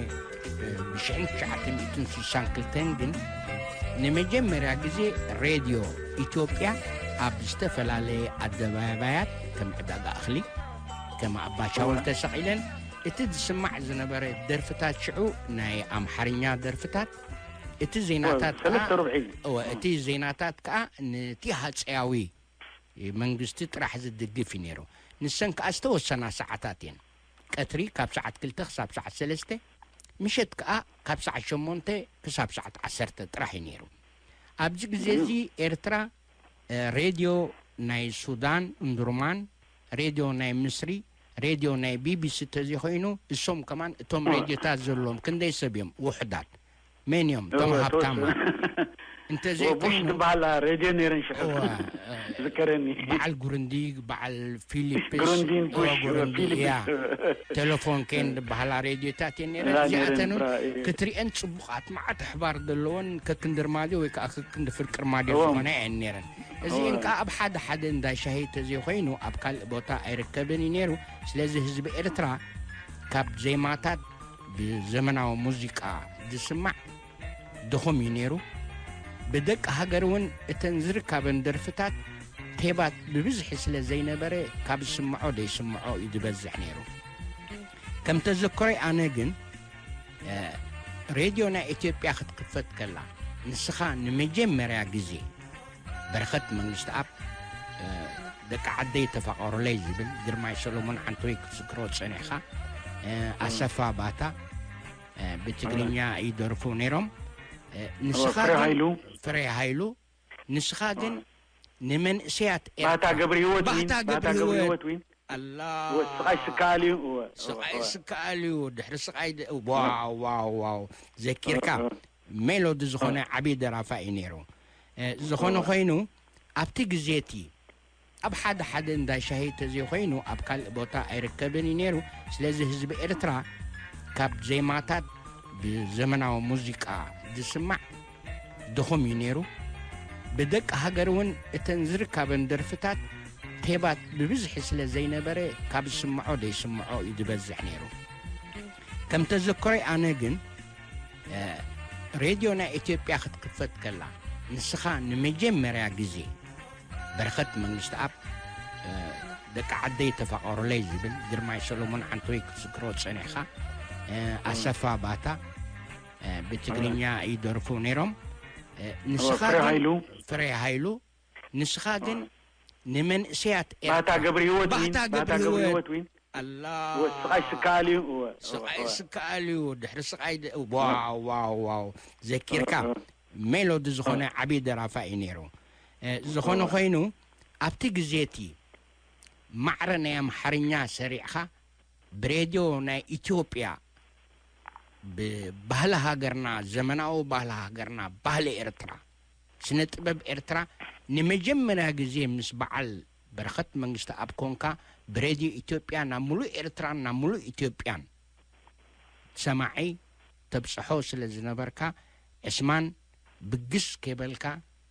እ፣ ብሽሕን ትሽዓተ ሚእትን ስሳን ክልተን ግን ንመጀመርያ ግዜ ሬድዮ ኢትዮጵያ ኣብ ዝተፈላለየ ኣደባባያት ከም ዕዳጋ እኽሊ፣ ከም ኣባሻውል ተሰቒለን እቲ ዝስማዕ ዝነበረ ደርፍታት ሽዑ ናይ ኣምሓርኛ ደርፍታት፣ እቲ ዜናታት ከኣ፣ ሰለስተ ርብዒ እዩ። እወ፣ እቲ ዜናታት ከኣ ነቲ ሃጸያዊ መንግስቲ ጥራሕ ዝድግፍ እዩ ነይሩ። ንሰን ከኣ ዝተወሰና ሰዓታት እየን። ቀትሪ ካብ ሰዓት ክልተ ክሳብ ሰዓት ሰለስተ፣ ምሸት ከኣ ካብ ሰዓት ሸሞንተ ክሳብ ሰዓት ዓሰርተ ጥራሕ እዩ ነይሩ። ኣብዚ ግዜ እዚ ኤርትራ፣ እ፣ ሬድዮ ናይ ሱዳን፣ እንዱርማን፣ ሬድዮ ናይ ምስሪ፣ ሬድዮ ናይ ቢ ቢ ሲ እንተዘይኮይኑ፣ እሶም ከማን እቶም ሬድዮታት ዘለዎም ክንደይ ሰብ እዮም ውሑዳት? መን እዮም እቶም እወ፣ ሃብታማት? ተወሰነ። እንተዘይኮይኑ፣ ወቡሽ ዝበሃላ ሬድዮ ነይረን ሽዑ። እወ፣ እ፣ ዝከረኒ። በዓል ጉርንዲ፣ በዓል ፊሊፕስ፣ ግሩንዲን እወ፣ ቡሽ፣ ጉርንዲ፣ ፊሊፕስ። ያ። ቴሌፎን ኬን ዝበሃላ ሬድዮታት እየን ነይረን። እዛ ነይረን እዚኣተን እውን ብራ-፣ እየ። ክትሪአን ጽቡቓት፣ መዓት ኣሕባር ዘለዎን ከክንዲ ርማድዮ ወይ ከዓ ከክንዲ ፍርቂ ርማድዮ እወ። ዝኾና እየን ነይረን። እዚአን እወ። ከዓ ኣብ ሓደ ሓደ እንዳ ሻሂ ተዘይኮይኑ ኣብ ካልእ ቦታ ኣይርከብን እዩ ነይሩ። ስለዚ ህዝቢ ኤርትራ ካብ ዜማታት ብዘመናዊ ሙዚቃ ዝስማዕ ድኹም እዩ ነይሩ። ብደቂ ሃገር እውን እተን ዝርካበን ደርፍታት ቴባት ብብዝሒ ስለ ዘይነበረ፣ ካብ ዝስምዖ ዘይስምዖ እዩ ዝበዝሕ ነይሩ። ከም ተዘክሮይ ኣነ ግን፣ እ፣ ሬድዮ ናይ ኢትዮጵያ ክትክፈት ከላ፣ ንስኻ ንመጀመርያ ግዜ በረኸት መንግስትኣብ፣ እ፣ ደቂ ዓደይ ተፋቐሩለይ ዝብል ግርማይ ሰሎሞን ዓንተወይ ክትዝክሮ ጸኒሕኻ፣ እ፣ ኣሰፋ ባታ፣ እ፣ ብትግርኛ ይደርፉ ነይሮም። እ፣ ንስኻ ፍሬ ግን፣ ሃይሉ። ፍሬ ሃይሉ፣ ንስኻ ግን ንመንእሰያት ኤርትራ፣ ባህታ ገብረ ህይወት ዊን፣ ባህታ ገብረ ህይወት። ህይወት ዊን። ኣላ። እወ፣ ስቓይ ስከኣል እዩ። እወ፣ እወ፣ ስቓይ እወ። ስከኣል እዩ። ድሕሪ ስቓይ ድ-፣ ዋው፣ ዋው፣ ዋው። ዘኪርካ እወ፣ እወ። ሜሎዲ ዝኾነ እወ። ዓብዪ ደራፋ እዩ ነይሩ። እ፣ ዝኾነ እወ። ኮይኑ፣ ኣብቲ ግዜ እቲ ኣብ ሓደ ሓደ እንዳ ሻሂ ተዘይኮይኑ ኣብ ካልእ ቦታ ኣይርከብን እዩ ነይሩ። ስለዚ ህዝቢ ኤርትራ ካብ ዜማታት ብዘመናዊ ሙዚቃ ዝስማዕ ድኹም እዩ ነይሩ። ብደቂ ሃገር እውን እተን ዝርካበን ደርፍታት ቴባት ብብዝሒ ስለ ዘይነበረ፣ ካብ ዝስምዖ ዘይስምዖ እዩ ዝበዝሕ ነይሩ። ከም ተዘክሮይ ኣነ ግን፣ እ፣ ሬድዮ ናይ ኢትዮጵያ ክትክፈት ከላ፣ ንስኻ ንመጀመርያ ግዜ በረኸት መንግስትኣብ፣ እ፣ ደቂ ዓደይ ተፋቐሩለይ ዝብል ግርማይ ሰሎሞን ዓንተወይ ክትዝክሮ ጸኒሕኻ፣ እ፣ ኣሰፋ ባታ፣ እ፣ ብትግርኛ ይደርፉ ነይሮም። እ፣ ንስኻ ፍሬ ግን፣ ሃይሉ። ፍሬ ሃይሉ፣ ንስኻ ግን ንመንእሰያት ኤርትራ፣ ባህታ ገብረ ህይወት ዊን፣ ባህታ ገብረ ህይወት ዊን። ኣላ። እወ፣ ስቓይ ስከኣል እዩ። እወ፣ እወ፣ ስቓይ እወ። ስከኣል እዩ። ድሕሪ ስቓይ ድ-፣ ዋው፣ ዋው፣ ዋው። ዘኪርካ፣ እወ፣ እወ። ሜሎዲ ዝኾነ እወ። ዓብዪ ደራፋ እዩ ነይሩ። እ፣ ዝኾነ እወ። ኮይኑ፣ ኣብቲ ግዜ እቲ ማዕረ ናይ ኣምሓርኛ ሰሪዕኻ፣ ብሬድዮ ናይ ኢትዮጵያ፣ ብባህሊ ሃገርና፣ ዘመናዊ ባህሊ ሃገርና፣ ባህሊ ኤርትራ፣ ስነ ጥበብ ኤርትራ ንመጀመርያ ግዜ ምስ በዓል በረኸት መንግስተኣብ ኮንካ፣ ብሬድዮ ኢትዮጵያ ናብ ምሉእ ኤርትራን ናብ ምሉእ ኢትዮጵያን ሰማዒ ተብጽሖ ስለ ዝነበርካ፣ ዕስማን ብግስ ከይበልካ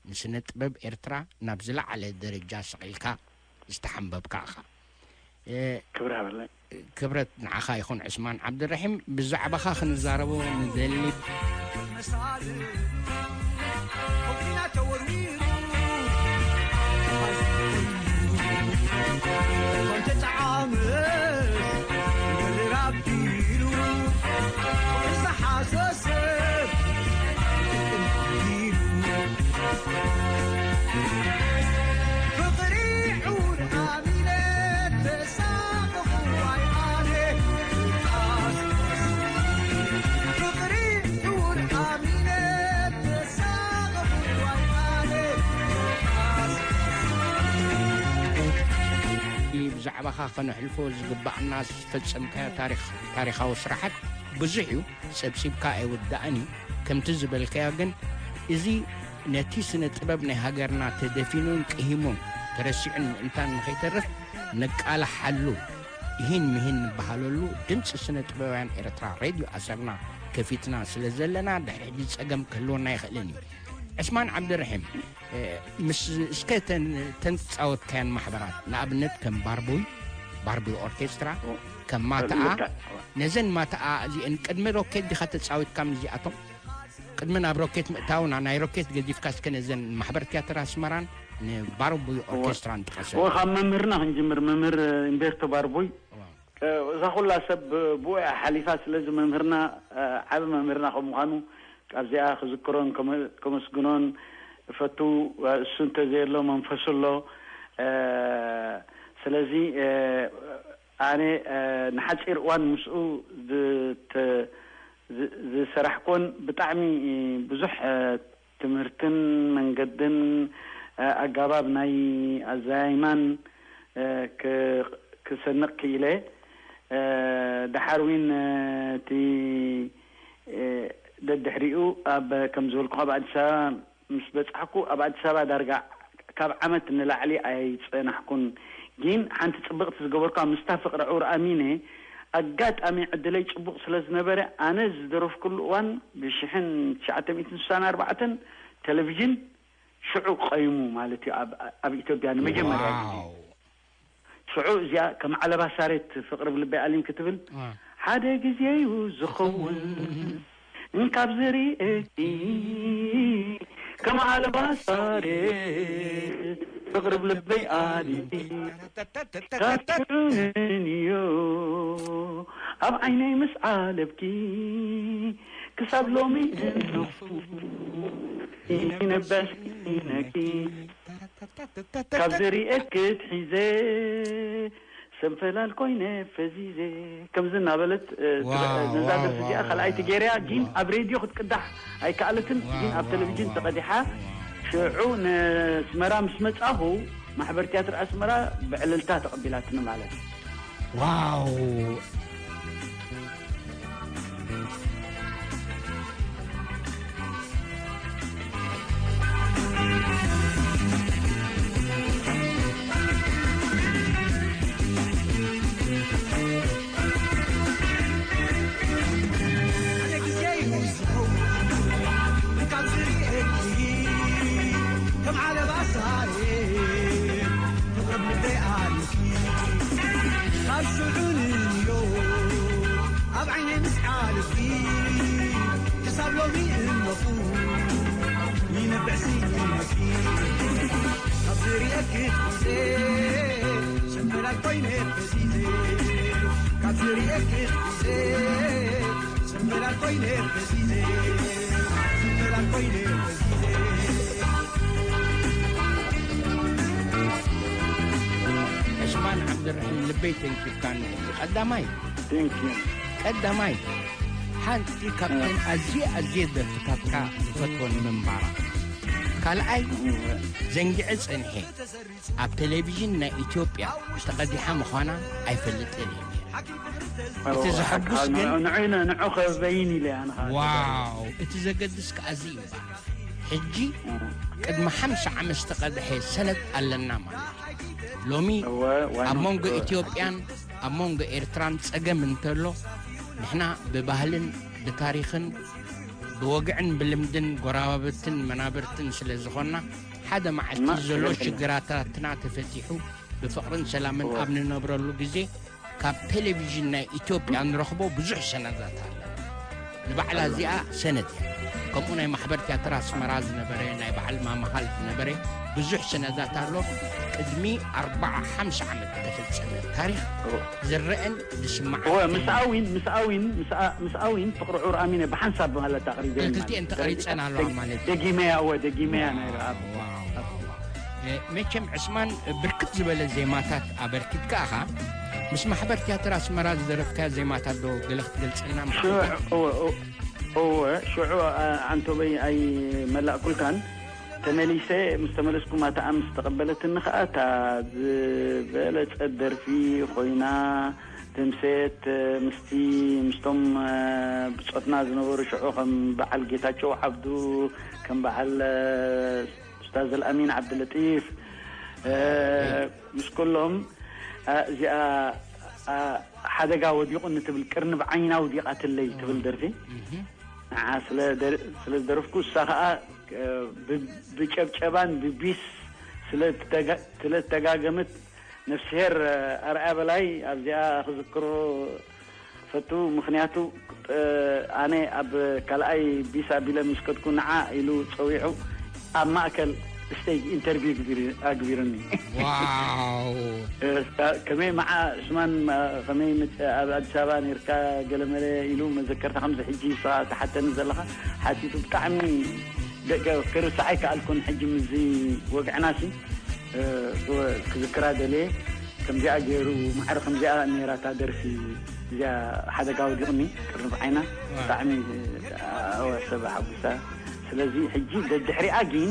ንስነ ጥበብ ኤርትራ ናብ ዝለዓለ ደረጃ ሰቒልካ ዝተሓንበብካ ኢኻ። እ፣ ክብሪ ሃበለይ። ክብረት ንዓኻ ይኹን ዕስማን ዓብድራሒም። ብዛዕባኻ ክንዛረቦ ንደሊ። ብዛዕባኻ ከነሕልፎ ዝግባኣና ዝፈጸምካዮ ታሪኽ፣ ታሪኻዊ ስራሓት ብዙሕ እዩ። ጸብጺብካ ኣይውዳእን እዩ። ከምቲ ዝበልካዮ ግን፣ እዚ ነቲ ስነ ጥበብ ናይ ሃገርና ተደፊኑን ቅሂሙን ተረሲዑን ምእንታን ንኸይተርፍ ነቃልሓሉ፣ እሂን ምሂን ንበሃለሉ፣ ድምጺ ስነ ጥበባውያን ኤርትራ ሬድዮ ኣሰና ከፊትና ስለ ዘለና፣ ድሕሪ ሕጂ ጸገም ክህልወና ኣይኽእልን እዩ። ዕስማን ዓብደርሒም፣ እ፣ ምስ፣ እስከ ተን፣ ተን ዝጻወትካየን ማሕበራት፣ ንኣብነት ከም ባርቡይ፣ ባርቡይ ኦርኬስትራ፣ ኦ፣ ከም ማታኣ፣ ልክዕ። ነዘን ማታኣ እዚአን ቅድሚ ሮኬት ዲኻ ተጻዊትካ ምስዚኣቶም? ቅድሚ ናብ ሮኬት ምእታውና፣ ናይ ሮኬት ገዲፍካ እስከ ነዘን ማሕበር ትያትር ኣስመራን ንባርቡይ እወ። ኦርኬስትራን ጥቀሰ። እወ፣ ካብ መምህርና ክንጅምር፣ መምህር እምቤርቶ ባርቡይ። እወ። እዛ ኩላ ሰብ ብኡ እያ ሓሊፋ። ስለዚ መምህርና፣ ዓቢ መምህርና ከም ምዃኑ ኣብዚኣ ክዝክሮን ከመ-፣ ከመስግኖን እፈቱ። እሱ እንተዘየሎ መንፈሱ ኣሎ። ስለዚ ኣነ ንሓጺር እዋን ምስኡ ዝተ-፣ ዝ-፣ ዝሰራሕኮን ብጣዕሚ ብዙሕ ትምህርትን መንገድን ኣጋባብ ናይ ኣዘያይማን ክ-፣ ክሰንቕ ክኢለ። ደሓር ዊን እቲ ደድሕሪኡ ኣብ፣ ከም ዝበልኩ፣ ኣብ ኣዲስ ኣበባ ምስ በጻሕኩ፣ ኣብ ኣዲስ ኣበባ ዳርጋ ካብ ዓመት ንላዕሊ ኣይጸናሕኩን። ግን ሓንቲ ጽብቕቲ ዝገበርኳ፣ ምስታ ፍቕሪ ዑር ኣሚነ ኣጋጣሚ ዕድለይ ጽቡቕ ስለ ዝነበረ፣ ኣነ ዝደረፍኩሉ እዋን ብሽሕን ትሽዓተ ሚእትን ስሳን ኣርባዕተን ቴሌቪዥን ሽዑ ቀይሙ ማለት እዩ፣ ኣብ፣ ኣብ ኢትዮጵያ ንመጀመርያ ግዜ። ዋው። ሽዑ እዚኣ ከም ዓለባ ሳሬት ፍቕሪ ብልበይ ኣሊም ክትብል፣ አ። ሓደ ግዜ እዩ ዝኸውን እንካብ ዝርእየኪ፣ ከም ዓለባ ሳሬት ፍቕሪ ብልበይ ኣሊምኪ፣ ካብ ሽዑ ንንዮ ኣብ ዓይነይ ምስ ዓለብኪ፣ ክሳብ ሎሚ እንኹ ይነብዕ ስኪነኪ፣ ካብ ዝርእየኪ ትሒዘ ሰንፈላል ኮይነ ፈዚዘ። ከምዚ እናበለት፣ እ፣ ዋው፣ ነዛ ዋው፣ ደርፊ እዚኣ ዋው፣ ካልኣይቲ ዋው፣ ገይረያ፣ ግን ዋው። ኣብ ሬድዮ ክትቅዳሕ ኣይከኣለትን፣ ዋው፣ ግን ኣብ ዋው፣ ቴሌቪዥን ዋው፣ ተቐዲሓ። ዋው። ሽዑ ንስመራ ምስ መጻኹ፣ ማሕበር ትያትር ኣስመራ ብዕልልታ ተቐቢላትኒ ማለት እዩ። ዋው። ሓደ ግዜ ይውስኹ ካብ ዝርእየኪ፣ ከም ዓለባ ሳሬ ፍቕሪ ልበይ ኣልኪ፣ ካብ ሽዑ ንዮ ኣብ ዓይነይ ምስ ዓለብኪ፣ ክሳብ ሎሚ እነኹ ይነብዕ ስኢነኪ፣ ካብ ዝርእየኪ ትሕዜ ሰንበላል ኮይነ ፈዚዘ፣ ካብ ዝርእየኪ ትሕዜ ሰንበላል ኮይነ ፈዚዘ፣ ሰንበላል ኮይነ ፈዚዘ። ዕስማን ዓብድራሒም፣ ልበይ ተንኪፍካኒ። ቀዳማይ፣ Thank you። ቀዳማይ፣ ሓንቲ ካብተን ኣዝየ፣ ኣዝየ ደርፍታትካ ዝፈትወን ምንባራ። ካልኣይ፣ ዘንጊዐ ጸኒሐ፣ ኣብ ቴሌቪዥን ናይ ኢትዮጵያ ተቐዲሓ ምዃና ኣይፈልጥን እየ። እቲ እወ፣ ዘሐጉስ ሓቂ፣ ግን ንዑ፣ ንዑ፣ ንዑ ከበይን ኢለ ኣነ ኸኣ። ዋው፣ እቲ ዘገድስ ከኣ እዚ እዩ እምበኣር። ሕጂ ቅድሚ ሓምሳ ዓመት ዝተቐድሐ ሰነድ ኣለና ማለት እዩ። ሎሚ እወ፣ ዋይ ኣብ ኖት፣ መንጎ እወ። ኢትዮጵያን ኣብ መንጎ ኤርትራን ጸገም እንተሎ፣ ንሕና ብባህልን ብታሪኽን ብወግዕን ብልምድን ጎረባብትን መናብርትን ስለ ዝኾንና፣ ሓደ መዓልቲ እማ፣ ዘሎ ትኽክል። ሽግራታትና ተፈቲሑ ብፍቕርን ሰላምን እወ። ኣብ ንነብረሉ ግዜ፣ ካብ ቴሌቪዥን ናይ ኢትዮጵያ ንረኽቦ ብዙሕ ሰነዳት ኣሎ። ንባዕላ እዚኣ ሰነድ እያ። ከምኡ ናይ ማሕበር ትያትር ኣስመራ ዝነበረ፣ ናይ በዓል ማማኻል ዝነበረ ብዙሕ ሰነዳት ኣሎ። ቅድሚ ኣርባዓ ሓምሳ ዓመት ዝተፈጸመ ታሪኽ እወ። ዝረአን ዝስማዕን እወ፣ ምስ ኣዊን፣ ምስ ኣዊን፣ ምስ ኣ-፣ ምስ ኣዊን ፍቕሪ ዑር ኣሚነ ብሓንሳብ ማለት ኣቕሪበ እየን ክልቲኤን ማለት። ተቐሪጸን ኣለዋ ማለት እዩ። ደጊመያ፣ እወ፣ ደጊመያ ናይ ረኣብ። ዋው፣ ዋው፣ ዋው። እ፣ መቸም ዕስማን ብርክት ዝበለ ዜማታት ኣበርኪትካ ኢኻ። ምስ ማሕበር ትያትር ኣስመራ ዝደረፍካዮ ዜማታት ዶ ገለ ክትገልጸልና ሽዑ፣ ምሓበርካ? እወ፣ እወ፣ እወ፣ ሽዑ፣ ኣ-፣ ዓንቶበይ ኣይመላእኩልካን። ተመሊሰ ምስ ተመለስኩ፣ ማታኣ ምስ ተቐበለትኒ ኸኣ፣ እታ ዝበለጸት ደርፊ ኮይና፣ ትምሴት፣ ምስቲ፣ ምስቶም፣ እ፣ ብጾትና ዝነበሩ ሽዑ ከም በዓል ጌታቸው ዓብዱ፣ ከም በዓል፣ እ፣ ኡስታዝ ኣልኣሚን ዓብደለጢፍ፣ እ፣ ምስ ኩሎም፣ እ፣ እዚኣ፣ እ፣ ሓደጋ ወዲቑኒ ትብል፣ ቅርንብ ዓይና ውዲቓትለይ ትብል ደርፊ። እህ። ንዓ ስለ ደር-፣ ስለ ዝደረፍኩ፣ እሳ ኸኣ፣ እ፣ ብ-፣ ብጨብጨባን ብቢስ ስለ እተጋ-፣ ስለ እተጋገመት፣ ነፍስሄር ኣርኣያ በላይ ኣብዚኣ ክዝክሮ ፈቱ። ምኽንያቱ፣ እ፣ ኣነ ኣብ ካልኣይ ቢስ ኣቢለ ምስ ከድኩ፣ ንዓ ኢሉ ጸዊዑ፣ ኣብ ማእከል ስቴጅ ኢንተርቪው ኣግቢሩኒ። ዋው ከመይ መዓ ስማን ከመይ ኣብ ኣዲስ ኣበባ ነርካ ገለመለ ኢሉ መዘከርታ ከምዚ ሕጂ ንስኻ ትሓተኒ ዘለኻ ሓቲቱ ብጣዕሚ ክርስዓይ ከኣልኩን ሕጂ ምዚ ወግዕናሲ ክዝክራ ደልየ። ከምዚኣ ገይሩ ማዕረ ከምዚኣ ነይራታ ደርፊ እዚኣ ሓደጋ ወዲቑኒ ቅርብ ዓይና ብጣዕሚ ኣወሰብ ሓጉሳ። ስለዚ ሕጂ ደድሕሪኣ ግን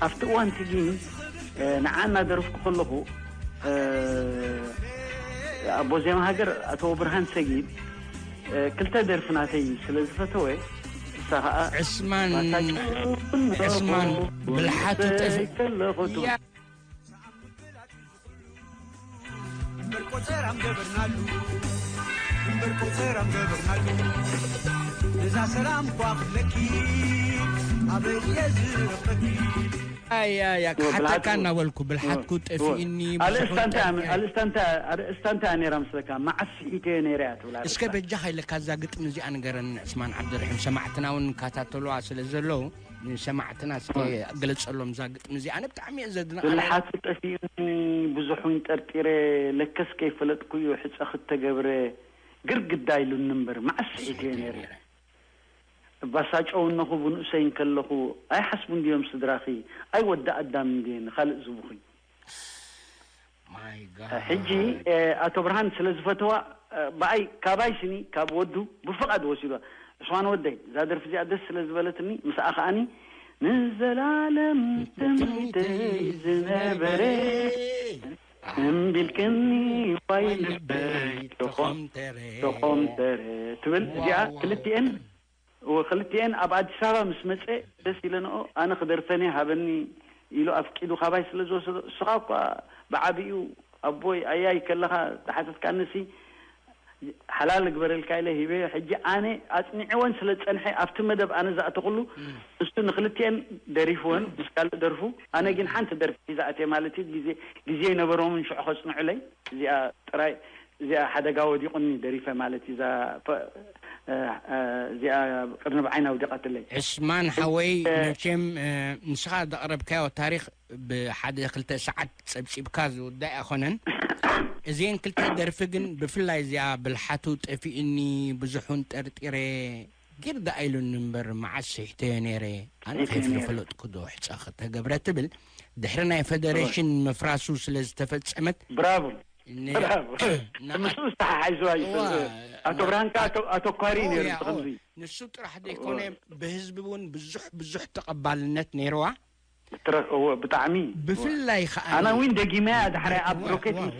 ኣብቲ እዋንቲ ግን ንዓ እናደረፍኩ ከለኹ ኣቦ ዜማ ሃገር ኣቶ ብርሃን ሰጊድ ክልተ ደርፊ ናተይ ስለ ዝፈተወ ንሳ ከዓ ዕስማን ዕስማን ብልሓቱ ጠፊ እምበር ቆፀራም ገበርናሉ እምበር ቆፀራም ገበርናሉ እዛ ሰላም ኳ ክብለኪ ኣበየ ዝረበኪ ኣያ ክሓተካ እናበልኩ ብልሓትኩ ጠፊእኒ ኣርእስታንታ ነራ ምስለካ መዓስ ስሒተዮ ነይረ እያ ትብላ እስከ በጃ ከይለካ እዛ ግጥሚ እዚኣ ንገረኒ ዕስማን ዓብደርሒም ሰማዕትና እውን ንካታተሉዋ ስለ ዘለዉ ንሰማዕትና እስከ ግለፀሎም እዛ ግጥሚ እዚኣ ኣነ ብጣዕሚ እየ ዘድንቃ ብልሓቱ ጠፊኡኒ ብዙሕ እውን ጠርጢረ ለከስ ከይፈለጥኩ እዩ ሕፀ ክተገብረ ግርግዳ ኢሉኒ እምበር መዓስ ስሒተዮ ነይረ ባሳጨውነኹ ብንእሰይ እንከለኹ ኣይሓስቡን ድዮም ስድራኺ ኣይ ወዲ ኣዳም እንድየ ንኻልእ ዝቡኺ ሕጂ ኣቶ ብርሃን ስለ ዝፈተዋ ብኣይ ካባይ ስኒ ካብ ወዱ ብፍቓድ ወሲዶ ዕስማን ወደይ እዛ ደርፊ እዚኣ ደስ ስለ ዝበለትኒ ምስኣ ከኣኒ ንዘላለም ትምኒተይ ዝነበረ እምቢልክኒ ዋይ ልበይ ተኾምተረ ትብል እዚኣ ክልቲኤን ክልቲኤን ኣብ ኣዲስ ኣበባ ምስ መፀ ደስ ኢለንኦ ኣነ ክደርፈኒ ሃበኒ ኢሉ ኣፍቂዱ ካባይ ስለ ዝወሰዶ እስኻ እኳ ብዓብኡ ኣቦይ ኣያይ ከለኻ ተሓተትካንሲ ሓላል ግበረልካ ኢለ ሂበዮ ሕጂ ኣነ ኣፅኒዕወን ስለ ዝፀንሐ ኣብቲ መደብ ኣነ ዝኣተኩሉ እሱ ንክልቲኤን ደሪፍወን ምስ ካልእ ደርፉ ኣነ ግን ሓንቲ ደርፊ ሒዘ ኣትየ ማለት እዩ ግዜ ግዜ ይነበሮምን ሽዑ ከፅንዑለይ እዚኣ ጥራይ እዚኣ ሓደጋ ወዲቑኒ ደሪፈ ማለት እዩ እዛ እዚኣ ቅርንብ ዓይና ውዲቓትለይ ዕስማን ሓወይ መቸም ንስኻ ዘቕረብካዮ ታሪክ ብሓደ ክልተ ሰዓት ጸብጺብካ ዝውዳእ ኣይኮነን። እዚኤን ክልተ ደርፊ ግን ብፍላይ እዚኣ ብልሓቱ ጠፊእኒ ብዙሕ እውን ጠርጢረ ጊር ደኣ ኢሉኒ እምበር መዓስ ስሒተዮ ነይረ ኣነ ከይፍ ዝፈለጥኩ ዶ ሕጻ ከተገብረ ትብል ድሕሪ ናይ ፈደሬሽን ምፍራሱ ስለ ዝተፈጸመት ብራቮ ምስኡ ዝተሓሓይዝዋ እዩ ኣቶ ብርሃን ከዓ ኣተኳሪ ነይሩ ከምዚ ንሱ ጥራሕ ዘይኮነ ብህዝቢ እውን ብዙሕ ብዙሕ ተቐባልነት ነይርዋ ብጣዕሚ ብፍላይ ከዓ ኣነ እውን ደጊመያ ድሕሪ ኣብ ሮኬት ምስ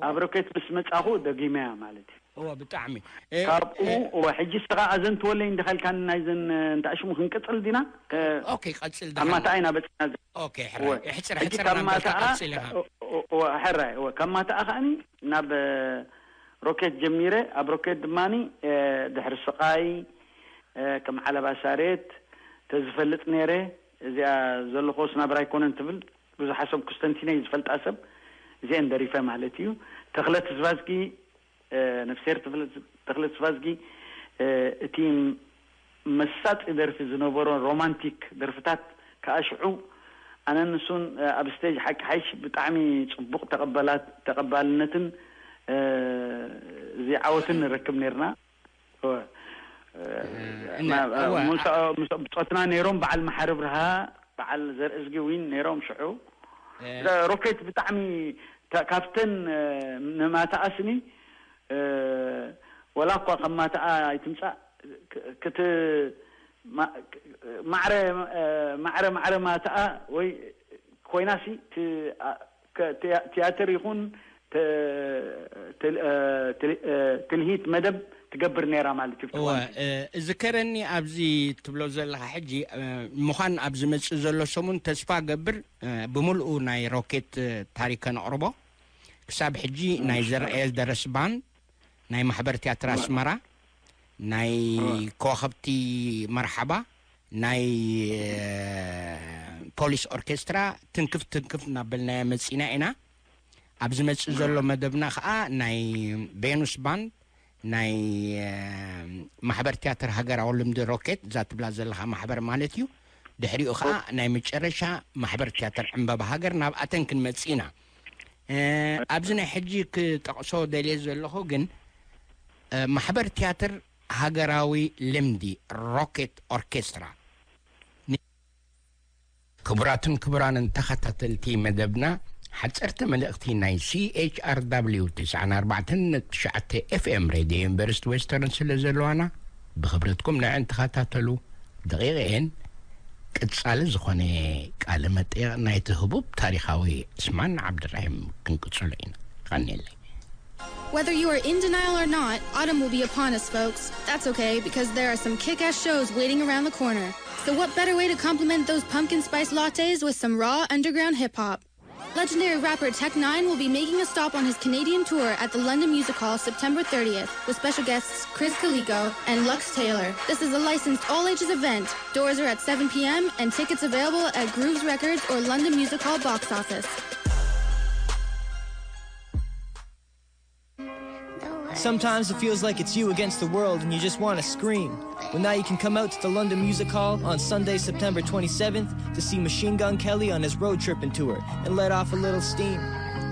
ኣብ ሮኬት ምስ መጻኹ ደጊመያ ማለት እዩ እወ ብጣዕሚ ካብኡ እወ ሕጂ ስኻ ኣዘንትወለይ እንዲኻ ኢልካኒ ናይዘን እንታይ ሽሙ ክንቅጽል ዲና ኦኬ ቀጽል ኣብ ማታኣ ኢና በጽና ኦኬ ሕራይ ሕጽር ሕጽር ናብ በልካ ቀጽል ኢኻ ሕራይ እወ ካብ ማታኣ ከኣኒ ናብ ሮኬት ጀሚረ ኣብ ሮኬት ድማኒ ድሕሪ ስቓይ ከም ዓለባ ሳሬት ተዝፈልጥ ነይረ እዚኣ ዘለኹ ስናብራ ኣይኮነን ትብል ብዙ ሓሰብ ኩስተንቲነ እዩ ዝፈልጣ ሰብ እዚአን ደሪፈ ማለት እዩ ተኽለ ትዝባዝጊ ነፍሴር ተኽለ ትዝባዝጊ እቲ መሳጢ ደርፊ ዝነበሮ ሮማንቲክ ደርፍታት ከዓ ሽዑ ኣነን ንሱን ኣብ ስቴጅ ሓቂ ሓይሽ ብጣዕሚ ፅቡቕ ተቐበላት ተቐባልነትን እዚ ዓወትን ንረክብ ነርና ብፆትና ነይሮም በዓል መሓሪ ብርሃ በዓል ዘርእዝጊ ዊን ነይሮም ሽዑ ሮኬት ብጣዕሚ ካብተን ንማተኣ ስኒ ወላ እኳ ካብ ማተኣ ኣይትምፃእ ክት ማዕረ ማዕረ ማዕረ ማተኣ ወይ ኮይናሲ ትያትር ይኹን ትልሂት መደብ ትገብር ነይራ ማለት እዩ እወ እዚ ከረኒ ኣብዚ ትብሎ ዘለካ ሕጂ ምዃን ኣብ ዝመፅእ ዘሎ ሰሙን ተስፋ ገብር ብምልኡ ናይ ሮኬት ታሪክ ከነቕርቦ ክሳብ ሕጂ ናይ ዘርአየ ደረስ ባንድ ናይ ማሕበር ትያትር ኣስመራ ናይ ከዋኸብቲ መርሓባ ናይ ፖሊስ ኦርኬስትራ ትንክፍ ትንክፍ እናበልናዮ መፂና ኢና ኣብ ዝመፅእ ዘሎ መደብና ከዓ ናይ ቬኑስ ባንድ ናይ ማሕበር ትያትር ሃገራዊ ልምዲ ሮኬት እዛ ትብላ ዘለካ ማሕበር ማለት እዩ ድሕሪኡ ከዓ ናይ መጨረሻ ማሕበር ትያትር ዕምበባ ሃገር ናብ ኣተን ክንመጽእ ኢና። እ፣ ኣብዚ ናይ ሕጂ ክጠቕሶ ደልየ ዘለኹ ግን፣ እ፣ ማሕበር ትያትር ሃገራዊ ልምዲ ሮኬት ኦርኬስትራ። ክቡራትን ክቡራንን ተኸታተልቲ መደብና፣ ሓጸርቲ መልእኽቲ ናይ C H R W ትስዓን ኣርባዕተን ነጥቢ ትሽዓተ F M ሬድዮ ዩኒቨርሲቲ ዌስተርን ስለ ዘለዋና፣ ብኽብረትኩም ንዐን ተኸታተሉ። ደቂቕ እየን። ቀጻሊ ዝኾነ ቃለ መጠይቕ ናይቲ ህቡብ ታሪኻዊ ዕስማን ዓብድራሂም ክንቅጽሎ ኢና። ቀንየለይ። Whether you are in denial or not, autumn will be upon us, folks. That's okay, because there are some kick ass shows waiting around the corner. So, what better way to complement those pumpkin spice lattes with some raw underground hip hop? Legendary rapper Tech N nine will be making a stop on his Canadian tour at the London Music Hall September thirtieth with special guests Chris Calico and Lux Taylor. This is a licensed all ages event. Doors are at seven p.m. and tickets available at Grooves Records or London Music Hall box office. Sometimes it feels like it's you against the world and you just want to scream. Well, now you can come out to the London Music Hall on Sunday, September twenty-seventh to see Machine Gun Kelly on his road tripping tour and let off a little steam.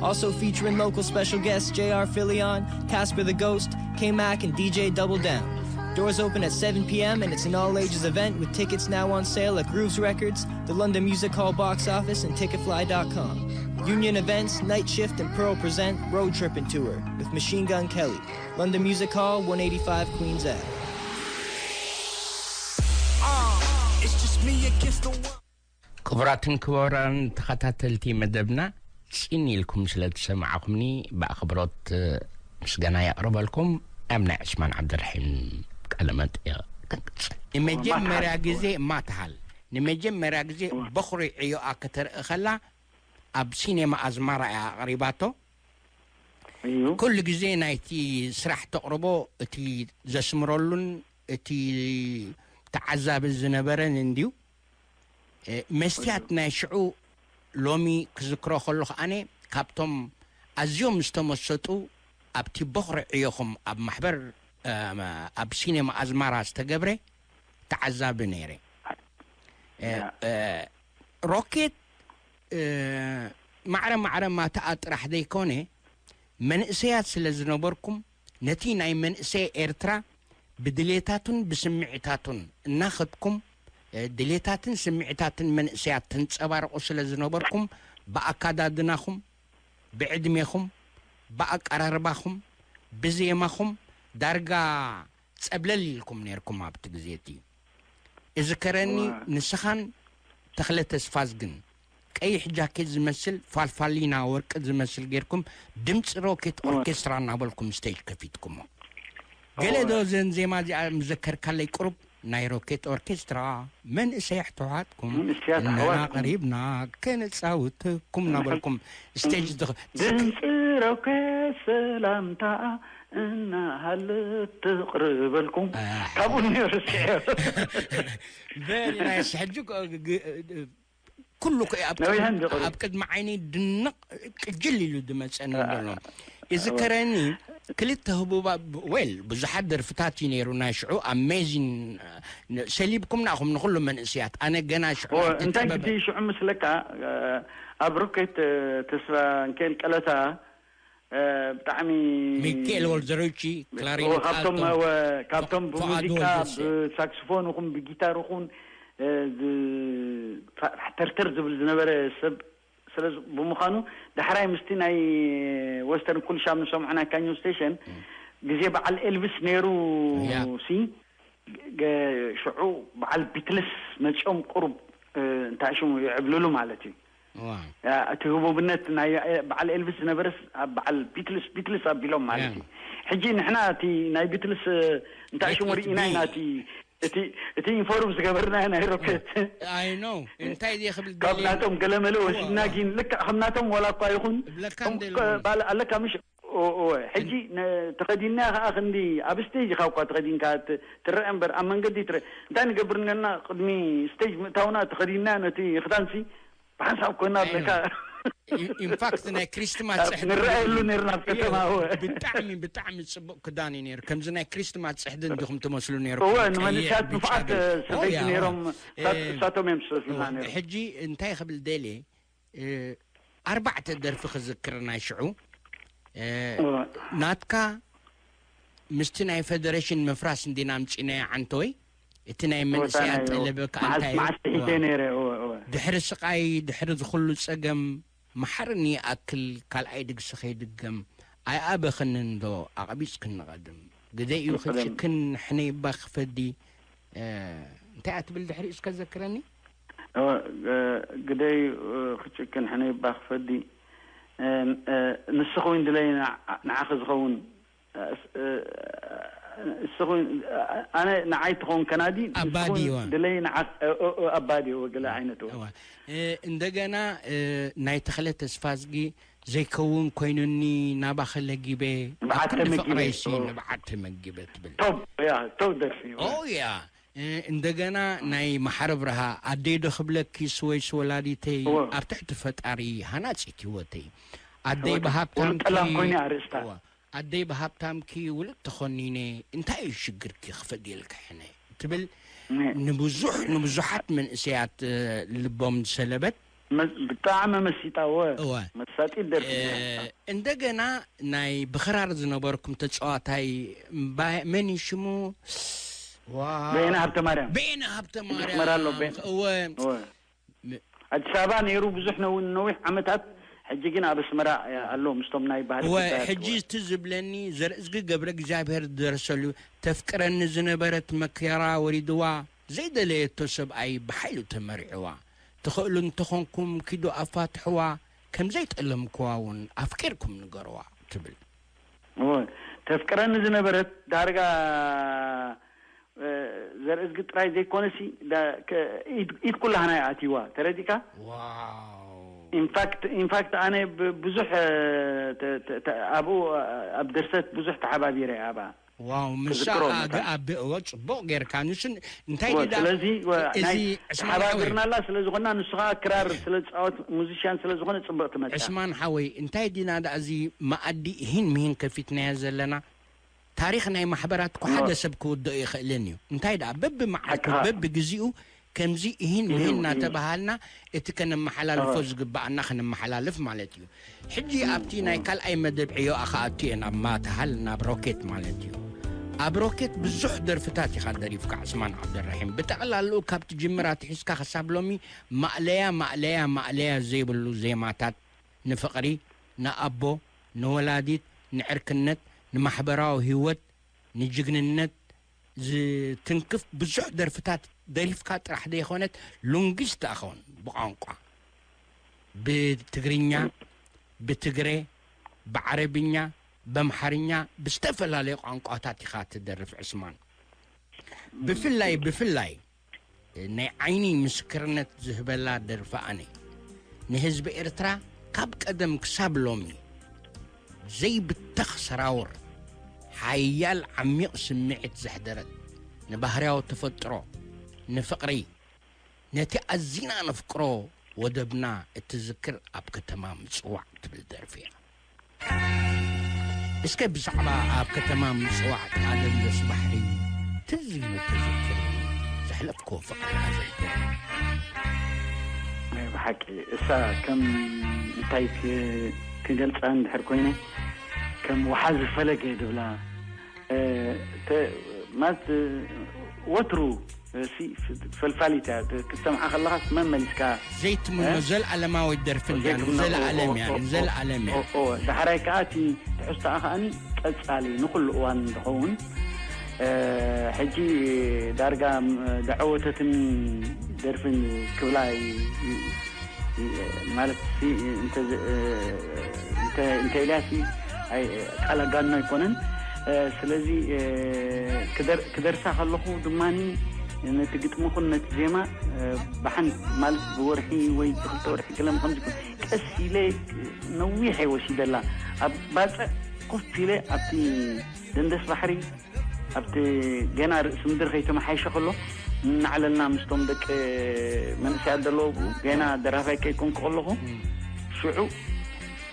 Also featuring local special guests J R Filion, Casper the Ghost, K Mac, and D J Double Down. Doors open at seven p.m. and it's an all ages event with tickets now on sale at Grooves Records, the London Music Hall box office, and ticketfly.com. Union Events, Night Shift, and Pearl present Road Tripping Tour with Machine Gun Kelly. London Music Hall, one eighty-five Queens Ave. Uh, it's just me against the world. ክቡራትን ክቡራን ተኸታተልቲ መደብና፣ ጽን ኢልኩም ስለ ዝሰማዕኹምኒ ብኣኽብሮት ምስጋና የቕርበልኩም። ኣብ ናይ ዕስማን ዓብደርሒም ቃለ መጠይቕ ክንቅጽል። ንመጀመርያ ግዜ ማትሃል፣ ንመጀመርያ ግዜ በኹሪ ዕዮኣ ከተርኢ ከላ ኣብ ሲኔማ ኣዝማራ እያ ኣቕሪባቶ። ኩሉ ግዜ ናይቲ ስራሕ ተቕርቦ እቲ ዘስምረሉን እቲ ተዓዛቢ ዝነበረን እንድዩ። መስትያት ናይ ሽዑ ሎሚ ክዝክሮ ከለኹ ኣነ ካብቶም ኣዝዮም ዝተመሰጡ ኣብቲ በኹሪ ዕዮኹም ኣብ ማሕበር ኣብ ሲኔማ ኣዝማራ ዝተገብረ ተዓዛቢ ነይረ። ሮኬት ማዕረ ማዕረ ማተኣ ጥራሕ ዘይኮነ መንእሰያት ስለ ዝነበርኩም ነቲ ናይ መንእሰይ ኤርትራ ብድሌታቱን ብስምዒታቱን እናኸድኩም ድሌታትን ስምዒታትን መንእሰያት ተንጸባርቑ ስለ ዝነበርኩም ብኣካዳድናኹም፣ ብዕድሜኹም፣ ብኣቀራርባኹም፣ ብዜማኹም ዳርጋ ጸብለል ኢልኩም ነይርኩም ኣብቲ ግዜ እቲ። እዝከረኒ ንስኻን ተኽለ ተስፋዝግን ቀይሕ ጃኬት ዝመስል ፋልፋሊና ወርቂ ዝመስል ጌርኩም ድምፂ ሮኬት ኦርኬስትራ እናበልኩም ስቴጅ ከፊትኩሞ። ገለ ዶ ዘን ዜማ እዚኣ ምዘከርካለይ ቁሩብ ናይ ሮኬት ኦርኬስትራ መንእሰይ ኣሕተዋትኩም መንእሰያት እናና ኣሕዋትኩም። ቀሪብና ከነፃውተኩም እናበልኩም ስቴጅ ዝኽ- ድምፂ ሮኬት ሰላምታ እናሃለት ትቕርበልኩም ኣሕ። ካብኡ ነይሩ ስዕር በል ናይስ ሕጂ ክ- ግ- ኩሉ ኮ ኣብ ነዊሐን ቅድሚ- ዝቕርብ። ኣብ ቅድሚ ዓይነይ ድንቕ ቅጅል ኢሉ ዝመፀኒ ዘሎ ይዝከረኒ። ክልተ ህቡባ ወል ብዙሓት ደርፍታት እዩ ነይሩ ናይ ሽዑ ኣሜዚን። ሰሊብኩምና ኢኹም ንኩሉ መንእስያት። ኣነ ገና ሽዑ ኦ፣ ናይቲ እንታይ ጥበብ- ግዲ ሽዑ ምስለካ እ፣ ኣብ ሮኬት እ፣ ተስፋ እንኬል ቀለታ እ፣ ብጣዕሚ ሚካኤል ወልደረውቺ ክላሪኔት ኦ፣ ካብቶም ኣልቶ፣ እ፣ ካብቶም ፉ- ፉኣድ ብሙዚቃ ወልደሰ። ብሳክስፎን ይኹን ብጊታር ይኹን እ፣ ዝ- ፋ- ተርተር ዝብል ዝነበረ ሰብ ስለ ዝ- ብምዃኑ ዳሕራይ ምስቲ ናይ ወስተርን ኩልሻብ ንሰምዖ ናይ ካኞ ስቴሽን ግዜ በዓል ኤልቪስ ነይሩ ያ። ሲ ገ- ሽዑ በዓል ቢትልስ መፂኦም ቁሩብ እ፣ እንታይ ሽሙ ይዕብልሉ ማለት እዩ። ዋ። ያ፣ እቲ ህቡብነት ናይ በዓል ኤልቪስ ዝነበረስ ኣብ በዓል ቢትልስ ቢትልስ ኣቢሎም ማለት ያ። እዩ። ሕጂ ንሕና እቲ ናይ ቢትልስ እ፣ እንታይ ሽሙ ቤት ርኢና ቢ። ኢና እቲ እቲ እቲ ኢንፎርም ዝገበርና ናይ ሮኬት ኣይ ኖ እንታይ ድየ ክብል ካብ ደልየ? ናቶም ገለመለ እወ፣ ወሲድና እወ። ግን ልክዕ ከም ናቶም ዋላ እኳ ይኹን እብለካ ከም እንደ ከ- ይኹን። ባል ኣለካ ምሽ ኦ፣ ኦ፣ ሕጂ ነ- ተኸዲንና ከዓ ክንዲ ኣብ ስቴጅ ኢኻ እኳ ተኸዲንካ ት- ትረአ እምበር ኣብ መንገዲ ትረአ እንታይ ንገብር ነና ቅድሚ ስቴጅ ምእታውና ተኸዲንና ነቲ ክዳንሲ ብሓንሳብ ኮይና ኣይ ኣለካ ኖ። ኢንፋክት ናይ ክሪስትማስ ጽሕዲ ንረኣየሉ ነርና ኣብ ከተማ። ብጣዕሚ ብጣዕሚ ጽቡቅ ክዳን እዩ ነይሩ። ከምዚ ናይ ክሪስትማስ ጽሕዲ እንዲኹም ትመስሉ ነይሩ። እወ፣ ንመንእሰያት ንፉዓት ሰበይቲ ነይሮም። እሳቶም እዮም ዝሰስሉና ነይሮም። ሕጂ እንታይ ክብል ደልየ፣ ኣርባዕተ ደርፊ ክዝክር ናይ ሽዑ ናትካ ምስቲ ናይ ፈደሬሽን ምፍራስ እንዲና ኣምጺናዮ ዓንተወይ። እቲ ናይ መንእሰያት ጠለበ ከኣ እንታይ እዩ? ድሕሪ ስቓይ፣ ድሕሪ ዝኹሉ ጸገም፣ መሓርኒ ይኣክል ካልኣይ ድግሲ ከይድገም። ኣይኣበኽንን ዶ ኣቕቢጽክኒ ቐድም? ግደይ እዩ ክጭክን ሕነይ እባ ክፈዲ። እንታይ እያ ትብል ድሕሪኡ እስከ ዘክረኒ? ግደይ ክጭክን ሕነይ እባ ክፈዲ። ንስኺ እውን ድለይ ንዓኺ ዝኸውን ንስኹ ኣነ ንዓይ ትኸውን ከናዲ ኣባዲ ድለይ ንዓኽ ኣባዲ ገለ ዓይነት። እንደገና ናይ ተኽለ ተስፋዝጊ ዘይከውን ኮይኑኒ ናባኸ ለጊበ ንብዓት ተመጊበ ንብዓት ተመጊበ ትብል። ቶብ ደርፊ ኦያ። እንደገና ናይ መሓረ ብርሃ ኣደይ ዶ ክብለኪ ስወይስ ወላዲተይ ኣብ ትሕቲ ፈጣሪ ሃናፂት ህይወተይ ኣደይ ብሃብታም ጠላም ኮይነ ኣርእስታ ኣደይ ብሃብታምኪ ውሉድ ተኾኒነ እንታይ እዩ ሽግርኪ ክፈድየልኪ ሕነ ትብል ንብዙሕ ንብዙሓት መንእሰያት ልቦም ዝሰለበት። ብጣዕሚ መሲጣ ወ እወ መሳጢት ደርፊ። እንደገና ናይ ብኽራር ዝነበርኩም ተፃዋታይ መን ሽሙ? በየነ ሃብተ ማርያም። በየነ ሃብተ ማርያም እወ ኣዲስ ኣበባ ነይሩ ብዙሕ ነዊሕ ዓመታት። ሕጂ ግን ኣብ ኣስመራ ኣሎ ምስቶም ናይ ባህሊ ጉዳያት። ሕጂ እቲ ዝብለኒ ዘርእዝጊ ገብረ እግዚኣብሔር ዝደረሰሉ ተፍቅረኒ ዝነበረት መከራ ወሪድዋ ዘይደለየቶ ሰብኣይ ብሓይሉ ተመሪዕዋ። ትኽእሉ እንተኾንኩም ኪዱ ኣፋትሕዋ፣ ከም ዘይጠለምክዋ እውን ኣፍቂርኩም ንገርዋ ትብል። ተፍቅረኒ ዝነበረት ዳርጋ ዘርእዝጊ ጥራይ ዘይኮነሲ ኢድ ኩላህና ኣትይዋ ተረዲካ። ኢንፋክት ኣነ ብዙሕ ኣብኡ ኣብ ድርሰት ብዙሕ ተሓባቢረ ኣባ ዋው ምሳ ኣገኣቢ እወ ጽቡቕ ጌርካ ንሱ እንታይ ዲዳ ስለዚ እዚ ዕስማናዊ ተሓባቢርናላ ስለ ዝኾና ንሱ ከዓ ክራር ስለ ዝፃወት ሙዚሽያን ስለ ዝኾነ ጽቡቕ ትመጣ። ዕስማን ሓወይ እንታይ ዲና ዳ እዚ መኣዲ ይህን ምሂን ከፊትናያ ዘለና ታሪኽ ናይ ማሕበራት እኮ ሓደ ሰብ ክውድኦ ይኽእልን እዩ። እንታይ ደኣ በቢ መዓልቱ በቢ ግዜኡ ከምዚ እሂን ምሂን እናተባሃልና እቲ ከነመሓላልፎ ዝግባኣና ከነመሓላልፍ ማለት እዩ። ሕጂ ኣብቲ ናይ ካልኣይ መደብ ዕዮ ኣኸኣቱ እየ ናብ ማትሃል ናብ ሮኬት ማለት እዩ። ኣብ ሮኬት ብዙሕ ደርፍታት ኢኻ ደሪፍካ ዕስማን ዓብደራሒም። ብጠቕላልኡ ካብ ትጅምር ኣትሒዝካ ክሳብ ሎሚ ማእለያ ማእለያ ማእለያ ዘይብሉ ዜማታት ንፍቕሪ፣ ንኣቦ፣ ንወላዲት፣ ንዕርክነት፣ ንማሕበራዊ ህይወት፣ ንጅግንነት ዝትንክፍ ብዙሕ ደርፍታት ደሪፍካ ጥራሕ ዘይኮነት ሉንጊስ ትኣኸውን ብቋንቋ ብትግርኛ፣ ብትግረ፣ ብዓረብኛ፣ በምሓርኛ ብዝተፈላለየ ቋንቋታት ኢኻ ትደርፍ ዕስማን። ብፍላይ ብፍላይ ናይ ዓይኒ ምስክርነት ዝህበላ ደርፊ ኣነ ንህዝቢ ኤርትራ ካብ ቀደም ክሳብ ሎሚ ዘይብተኽ ሰራውር ሓያል ዓሚቕ ስምዒት ዘሕደረት ንባህርያዊ ተፈጥሮ ንፍቕሪ ነቲ ኣዚና ነፍቅሮ ወደብና እትዝክር ኣብ ከተማ ምጽዋዕ ትብል ደርፊ እያ። እስከ ብዛዕባ ኣብ ከተማ ምጽዋዕ ተኣደንደስ ባሕሪ ትዝ ኢሉ ተዘክር ዘሕለፍክዎ ፍቕሪ ኣዘክር። ናይ ብሓቂ እሳ ከም እንታይ ክገልፃ እንድሕር ኮይነ ከም ወሓዚ ፈለገ ድብላ ማለት ወትሩ ፈልፋሊት እያ ክትሰምዓ ከለኻስ መመሊስካ ዘይትምኖ ዘልኣለማዊት ደርፊ እንድያ ንዘልኣለም እያ ንዘልኣለም እያ። ዳሕራይ ከዓ እቲ ትሕዝቶኣ ከዓኒ ቀፃሊ ንኩሉ እዋን ዝኸውን ሕጂ ዳርጋ ደዐወተትን ደርፍን ክብላ ማለት እንተ ኢልያ ቃል ኣጋኖ ኣይኮነን። ስለዚ ክደርሳ ከለኹ ድማ ነቲ ግጥሚ ኹን ነቲ ዜማ ብሓን ማለት ብወርሒ ወይ ብክልተ ወርሒ ገለም ከምዚ ቀስ ኢለ ነዊሕ ወሲደላ ኣብ ባፅዕ ኮፍ ኢለ ኣብቲ ደንደስ ባሕሪ ኣብቲ ገና ርእሲ ምድሪ ከይተመሓይሸ ከሎ እናዕለልና ምስቶም ደቂ መንእሰያት ዘለዎ ገና ደራፋይ ከይኮንኩ ከለኹ ሽዑ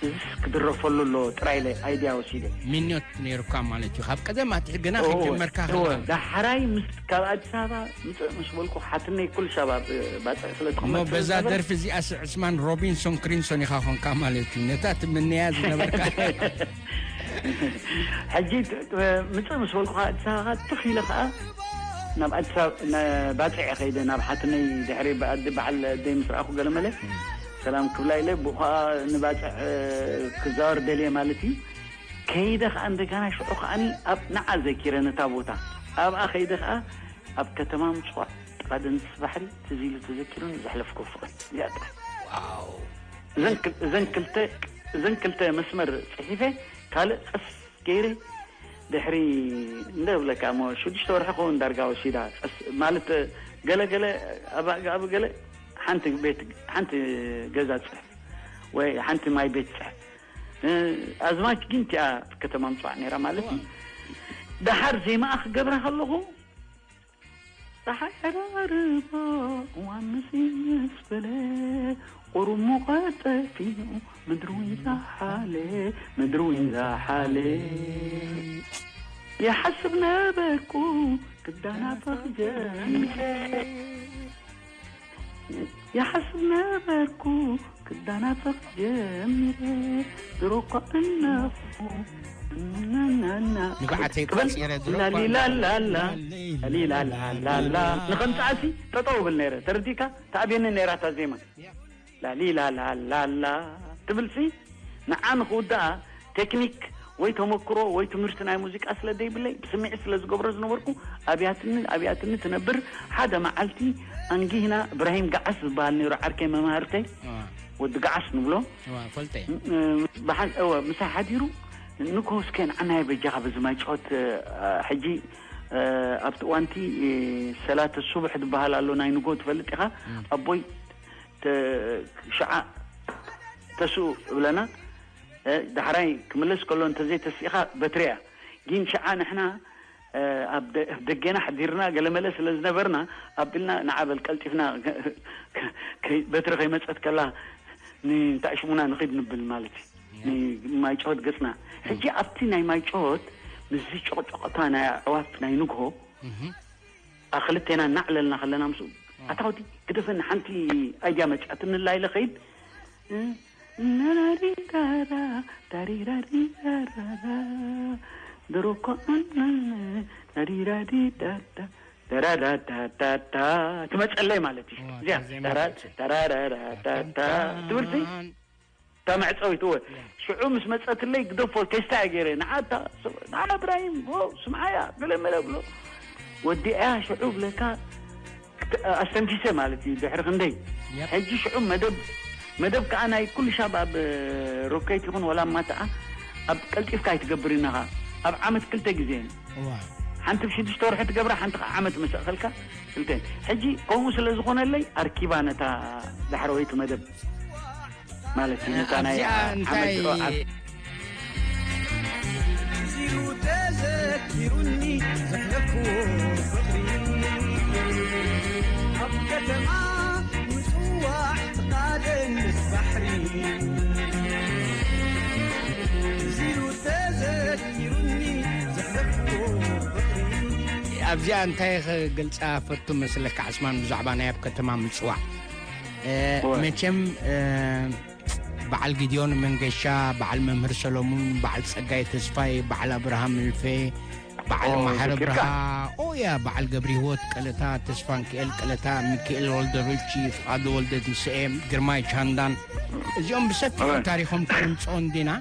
እዚስ ክድረፈሉ ኣሎ ጥራይ ኢለ ኣይድያ ወሲደ። ምንዮት ነይሩካ ማለት እዩ። ካብ ቀደም ኣትሒዝካ ገና እወ፣ ከይጀመርካ እወ። ከለኻ። ዳሕራይ ምስ ካብ ኣዲስ ኣበባ ምፅእ ምስ በልኩ ሓትነይ ኩሉ ሻብ ኣብ ባፅዕ ስለ እሞ ትቕመጥ ስለ በዛ ዝነበረ፣ ደርፊ እዚኣ ስ- ዕስማን ሮቢንሶን ክሪንሶን ኢኻ ኾንካ ማለት እዩ። ነታ ትምነያ ዝነበርካ። ሕጂ ት- ምፅእ ምስ በልኩ ከዓ ኣዲስ ኣበባ ትኽ ኢለ ከዓ ናብ ኣዲስ ኣበባ ና- ባፅዕ ከይደ ናብ ሓትነይ ድሕሪ ብኣዲ በዓል ኣደይ ምስ ረኣኹ ገለመለ ሰላም ክብላ ኢለ ብኡ ከዓ ንባፅዕ ክዛወር ደልየ ማለት እዩ። ከይደ ከዓ እንደገና ሽዑ ከዓኒ ኣብ ንዓ ዘኪረ ነታ ቦታ ኣብኣ ከይደ ከዓ ኣብ ከተማ ምፅዋዕ ጥቓ ደንስ ባሕሪ ትዝ ኢሉ ተዘኪሩን ዘሕለፍኩ ፍቕሪ እዚኣ ጥራሕ። ዋው እዘን ክል- እዘን ክልተ እዘን ክልተ መስመር ፅሒፈ ካልእ ቀስ ገይረ ድሕሪ እንደ ብለካ እሞ ሽዱሽተ ወርሒ ክኸውን ዳርጋ ወሲዳ ቀስ ማለት ገለ ገለ ኣብ ኣብ ገለ ሓንቲ ቤት ሓንቲ ገዛ ፅሕፍ ወይ ሓንቲ ማይ ቤት ፅሕፍ እ፣ ኣዝማች ግን እቲኣ ኣብ ከተማ ምፅዋዕ ነይራ ማለት እዩ። ደሓር ዜማኣ ክገብራ ከለኹ ፀሓይ ዕራርባ እዋን ምስ ምስ በለ ቁሩብ ሙቐት ጠፊኡ ምድሪ እውን ዛሓለ ምድሪ እውን ዛሓለ ይሓስብ ነበርኩ ክዳናፈኽ ጀሚረ ይሓስብ ነበርኩ ክዳናፈኽ ጀሚረ ድሮ እኳ እነኹ ናናና ንብዓተይ ቋፂረ ድሮ እኳ ላሊላላላ ላሊላላላ ንኸምፅኣሲ ጠጠው ብል ነይረ ተረዲእካ ተኣብየኒ ነይራ እታ ዜማ ላሊላላላላ ትብልሲ ንዓ ንክውድኣ ቴክኒክ ወይ ተመክሮ ወይ ትምህርቲ ናይ ሙዚቃ ስለ ዘይብለይ ብስምዒት ስለ ዝገብሮ ዝነበርኩ ኣብያትኒ ኣብያትኒ ትነብር ሓደ መዓልቲ ኣንጊህና እብራሂም ገዓስ ዝበሃል ነይሩ ዓርከይ መማህርተይ ወዲ ገዓስ ንብሎ ፈልጠ ብሓ- እወ፣ ምሳይ ሓዲሩ ንግሆ እስከ ንዓናይ በጃኻ በዚ ማይ ጨወት ሕጂ ኣብቲ እዋንቲ ሰላት ሱብሕ ዝበሃል ኣሎ ናይ ንግሆ ትፈልጥ ኢኻ ኣቦይ ተ- ሽዓ ተስኡ እብለና እ፣ ዳሕራይ ክምለስ ከሎ እንተዘይተሲእኻ በትሪ እያ ግን ሽዓ ንሕና እ፣ ኣብ ደ- ኣብ ደገና ሓዲርና ገለመለ ስለ ዝነበርና ኣቢልና ንዓበል ቀልጢፍና ከ- ከ- በትሪ ከይመፀት ከላ ንእንታእ ሽሙና ንኺድ ንብል ማለት እዩ ንማይ ጨወት ገፅና ሕጂ ኣብቲ ናይ ማይ ጨወት ምስዚ ጨቕጨቕታ ናይ ኣዕዋፍ ናይ ንግሆ ኣኽልቴና እናዕለልና ከለና ምስኡ ኣታ ወዲ ግደፈኒ ሓንቲ ኣይድያ መፅኣትኒ ላይለ ኸይድ ናራሪራራ ዳሪራሪራራራ ድሮ እኮ ናሪራሪዳዳ ዳራዳዳዳዳ ትመፀለይ ማለት እዩ እዚኣ ዳራዳዳዳዳ ትብልሲ እታ መዕፀዊት እወ ሽዑ ምስ መፀትለይ ግደፎ ቴስታ እየ ገይረ ንዓታ ንዓ እብራሂም ስምዓያ ገለ መለ ብሎ ወዲኣያ ሽዑ ብለካ ኣስተንፊሰ ማለት እዩ ድሕሪ ክንደይ ሕጂ ሽዑ መደብ መደብ ከዓ ናይ ኩሉ ሻብ ኣብ ሮኬት ይኹን ወላ ማትኣ ኣብ ቀልጢፍካ ኣይትገብር ኢናኻ ኣብ ዓመት ክልተ ግዜ ሓንቲ ብሽዱሽተ ወርሒ ትገብራ ሓንቲ ከዓ ዓመት መሰእኸልካ ክልተ ሕጂ ከምኡ ስለ ዝኾነለይ ኣርኪባ ነታ ዳሕረወይቲ መደብ ማለት እዩ ነታ ናይ ኣብዚኣ እንታይ ዓመት ዚሩ ተዘኪሩኒ ዘሕለፍኩዎ ፍቕሪ ኣብ ከተማ ምጽዋዕ ጥቓ ደንስ ባሕሪ ዚሩ ተዘኪሩኒ ዘሕለፍኩዎ ፍቕሪ ኣብዚኣ እንታይ ክገልፃ ፈቱ መስለካ ዓስማን ብዛዕባ ናይ ኣብ ከተማ ምፅዋዕ መቸም በዓል ጊድዮን መንገሻ፣ በዓል መምህር ሰሎሙን፣ በዓል ጸጋይ ተስፋይ፣ በዓል ኣብርሃም እልፌ፣ በዓል መሓሪ ብርሃ፣ ኦያ በዓል ገብሪ ህይወት ቀለታ፣ ተስፋ ሚካኤል ቀለታ፣ ሚካኤል ወልደ ሩቺ፣ ፍቓዱ ወልደ ትንስኤ፣ ግርማይ ቻንዳን እዚኦም ብሰፊሑ ታሪኾም ክንምፅኦ እንዲና።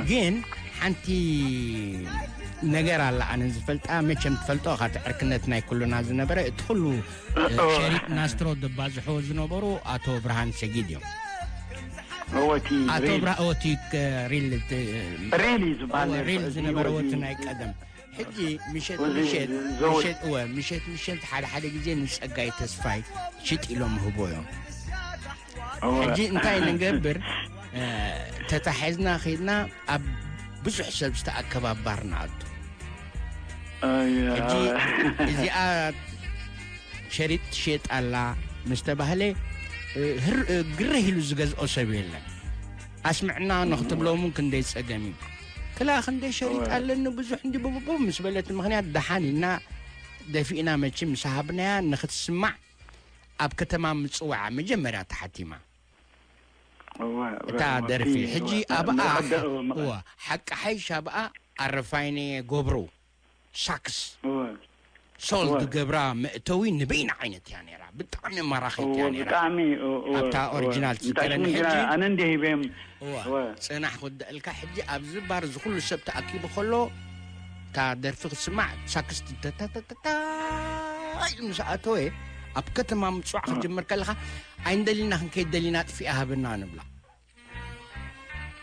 ግን ሓንቲ ነገር ኣላ ኣነ ዝፈልጣ መቸም ትፈልጦ ኢኻ እቲ ዕርክነት ናይ ኩሉና ዝነበረ እቲ ኩሉ ሸሪጥ ናስትሮ ዘባዝሕዎ ዝነበሩ ኣቶ ብርሃን ሰጊድ እዮም ወቲ ኣቶ ብራ ወቲ ሪል ሪል እዩ ዝበሃል ሪል ዝነበረ ወቲ ናይ ቀደም ሕጂ ምሸት ምሸት ምሸት እወ ምሸት ምሸት ሓደ ሓደ ግዜ ንፀጋይ ተስፋይ ሽጥ ኢሎም ህቦ እዮም ሕጂ እንታይ ንገብር ተታሒዝና ኸድና ኣብ ብዙሕ ሰብ ዝተኣከባባር ንኣቱ ሕጂ እዚኣ ሸሪጥ ትሸጥ ኣላ ምስ ተባህለ እ፣ ህር-፣ እ፣ ግርህ ኢሉ ዝገዝኦ ሰብ የለን። ኣስምዕና ንኽትብሎም እውን ክንደይ ጸገም እዩ። ክላ ክንደይ ሸሪጥ እወ። ኣለኒ ብዙሕ እንዲ ብብቡ ምስ በለት ምኽንያት ደሓን ኢልና ደፊእና መችም ምስ ሃብናያ ንኽትስማዕ ኣብ ከተማ ምጽዋዕ መጀመርያ ተሓቲማ። እወ፣ እታ እወ፣ ደርፊ። እወ፣ ሕጂ እወ፣ ኣብኣ መቐደ-፣ እወ፣ መቐ-፣ እወ፣ ሓቂ ሓይሽ ኣብኣ ኣረፋይነ ገብሩ ሳክስ እወ። ሶል እወ። ዝገብራ መእተዊ ንበይና ዓይነት እያ ነይራ። ብጣዕሚ ማራኺት እያ እወ፣ ነይራ። ብጣዕሚ፣ እወ፣ እወ፣ ኣብታ እወ። ኦሪጂናል እንታይ ትትረኒ ሽሙ ግና ሕጂ? ኣነ እንዲየ ሂበዮም። እወ፣ እወ። ጽናሕ ክወድኣልካ። ሕጂ ኣብዚ ባር እዚ ኩሉ ሰብ ተኣኪቡ ከሎ፣ እታ ደርፊ ክትስማዕ ሳክስ ተተተተተታ ኢሉ ምስ ኣተወ፣ ኣብ ከተማ ምጽዋዕ እወ። ክትጅምር ከለኻ፣ "ኣይንደሊና ክንከይድ ደሊና፣ ኣጥፊኣ ሃበና" ንብላ።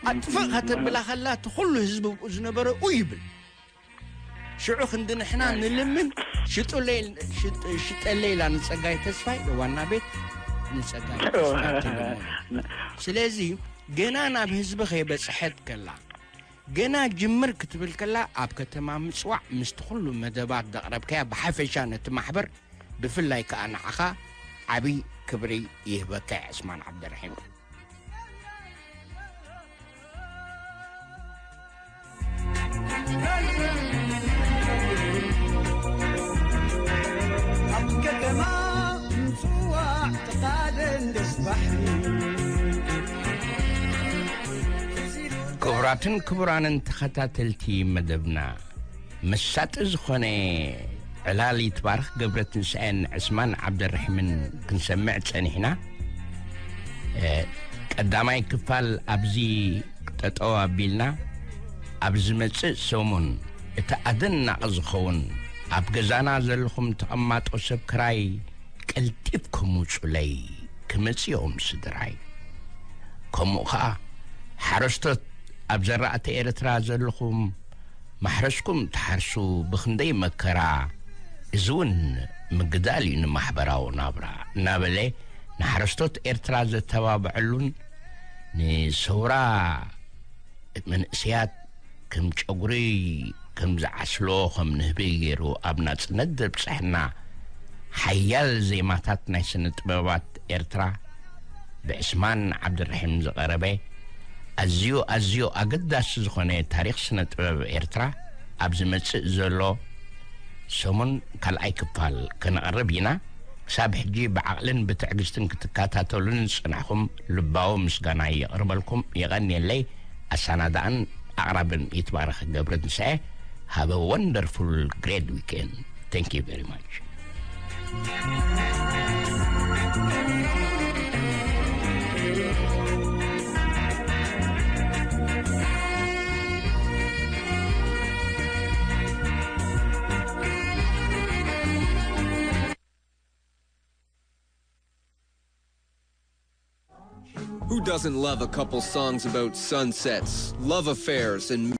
ኣጥፍእ ከተብላ ከላ፣ እቲ ኩሉ ህዝቢ ብኡ ዝነበረ ኡ ይብል። ሽዑ ክንዲ ንሕና ናይ ንልምን፣ "ሽጡለይ፣ ሽጥ-፣ ሽጠለይ" ኢላ ንጸጋይ ተስፋይ፣ ዋና ቤት፣ ንጸጋይ ተስፋይ ትልምን። ስለዚ፣ ገና ናብ ህዝቢ ከይበጽሐት ከላ፣ ገና ጅምር ክትብል ከላ፣ ኣብ ከተማ ምጽዋዕ ምስቲ ኩሉ መደባት ዘቕረብካያ፣ ብሓፈሻ ነቲ ማሕበር፣ ብፍላይ ከኣ ንዓኻ ዓቢ ክብሪ ይህበካ እየ፣ ዕስማን ዓብደርሒም። ኣብ ከተማ ምጽዋዕ ጥቓደን ደስ ባሕሪ። ክቡራትን ክቡራንን ተኸታተልቲ መደብና፣ መሳጢ ዝኾነ ዕላል ይትባረኽ ገብረትንሳኤን ዕስማን ዓብደርሕምን ክንሰምዕ ጸኒሕና። እ፣ ቀዳማይ ክፋል ኣብዚ ጠጠው ኣቢልና፣ ኣብ ዝመጽእ ሰሙን እቲ ኣደናቒ ዝኸውን ኣብ ገዛና ዘለኹም ተቐማጦ ሰብ ክራይ ቀልጢፍኩም ውጹለይ፣ ክመጽኦም ስድራይ። ከምኡ ኸኣ ሓረስቶት ኣብ ዘራእቲ ኤርትራ ዘለኹም ማሕረስኩም ትሓርሱ ብኽንደይ መከራ፣ እዚ እውን ምግዳል እዩ ንማሕበራዊ ናብራ እናበለ ንሓረስቶት ኤርትራ ዘተባብዐሉን ንሰውራ መንእሰያት ከም ጨጉሪ፣ ከም ዝዓስሎ፣ ከም ንህቢ ገይሩ ኣብ ናጽነት ዘብጽሐና ሓያል ዜማታት ናይ ስነ ጥበባት ኤርትራ ብዕስማን ዓብድራሒም ዝቐረበ ኣዝዩ፣ ኣዝዩ ኣገዳሲ ዝኾነ ታሪኽ ስነ ጥበብ ኤርትራ ኣብ ዝመጽእ ዘሎ ሰሙን ካልኣይ ክፋል ከነቕርብ ኢና። ክሳብ ሕጂ ብዓቕልን ብትዕግስትን ክትከታተሉን ዝጸናሕኩም ልባዊ ምስጋና የቕርበልኩም። የቐንየለይ። ኣሰናዳእን ኣቕራብን ይትባረኽ ገብረትንሳኤ። Have a wonderful, great weekend. Thank you very much. Who doesn't love a couple songs about sunsets, love affairs, and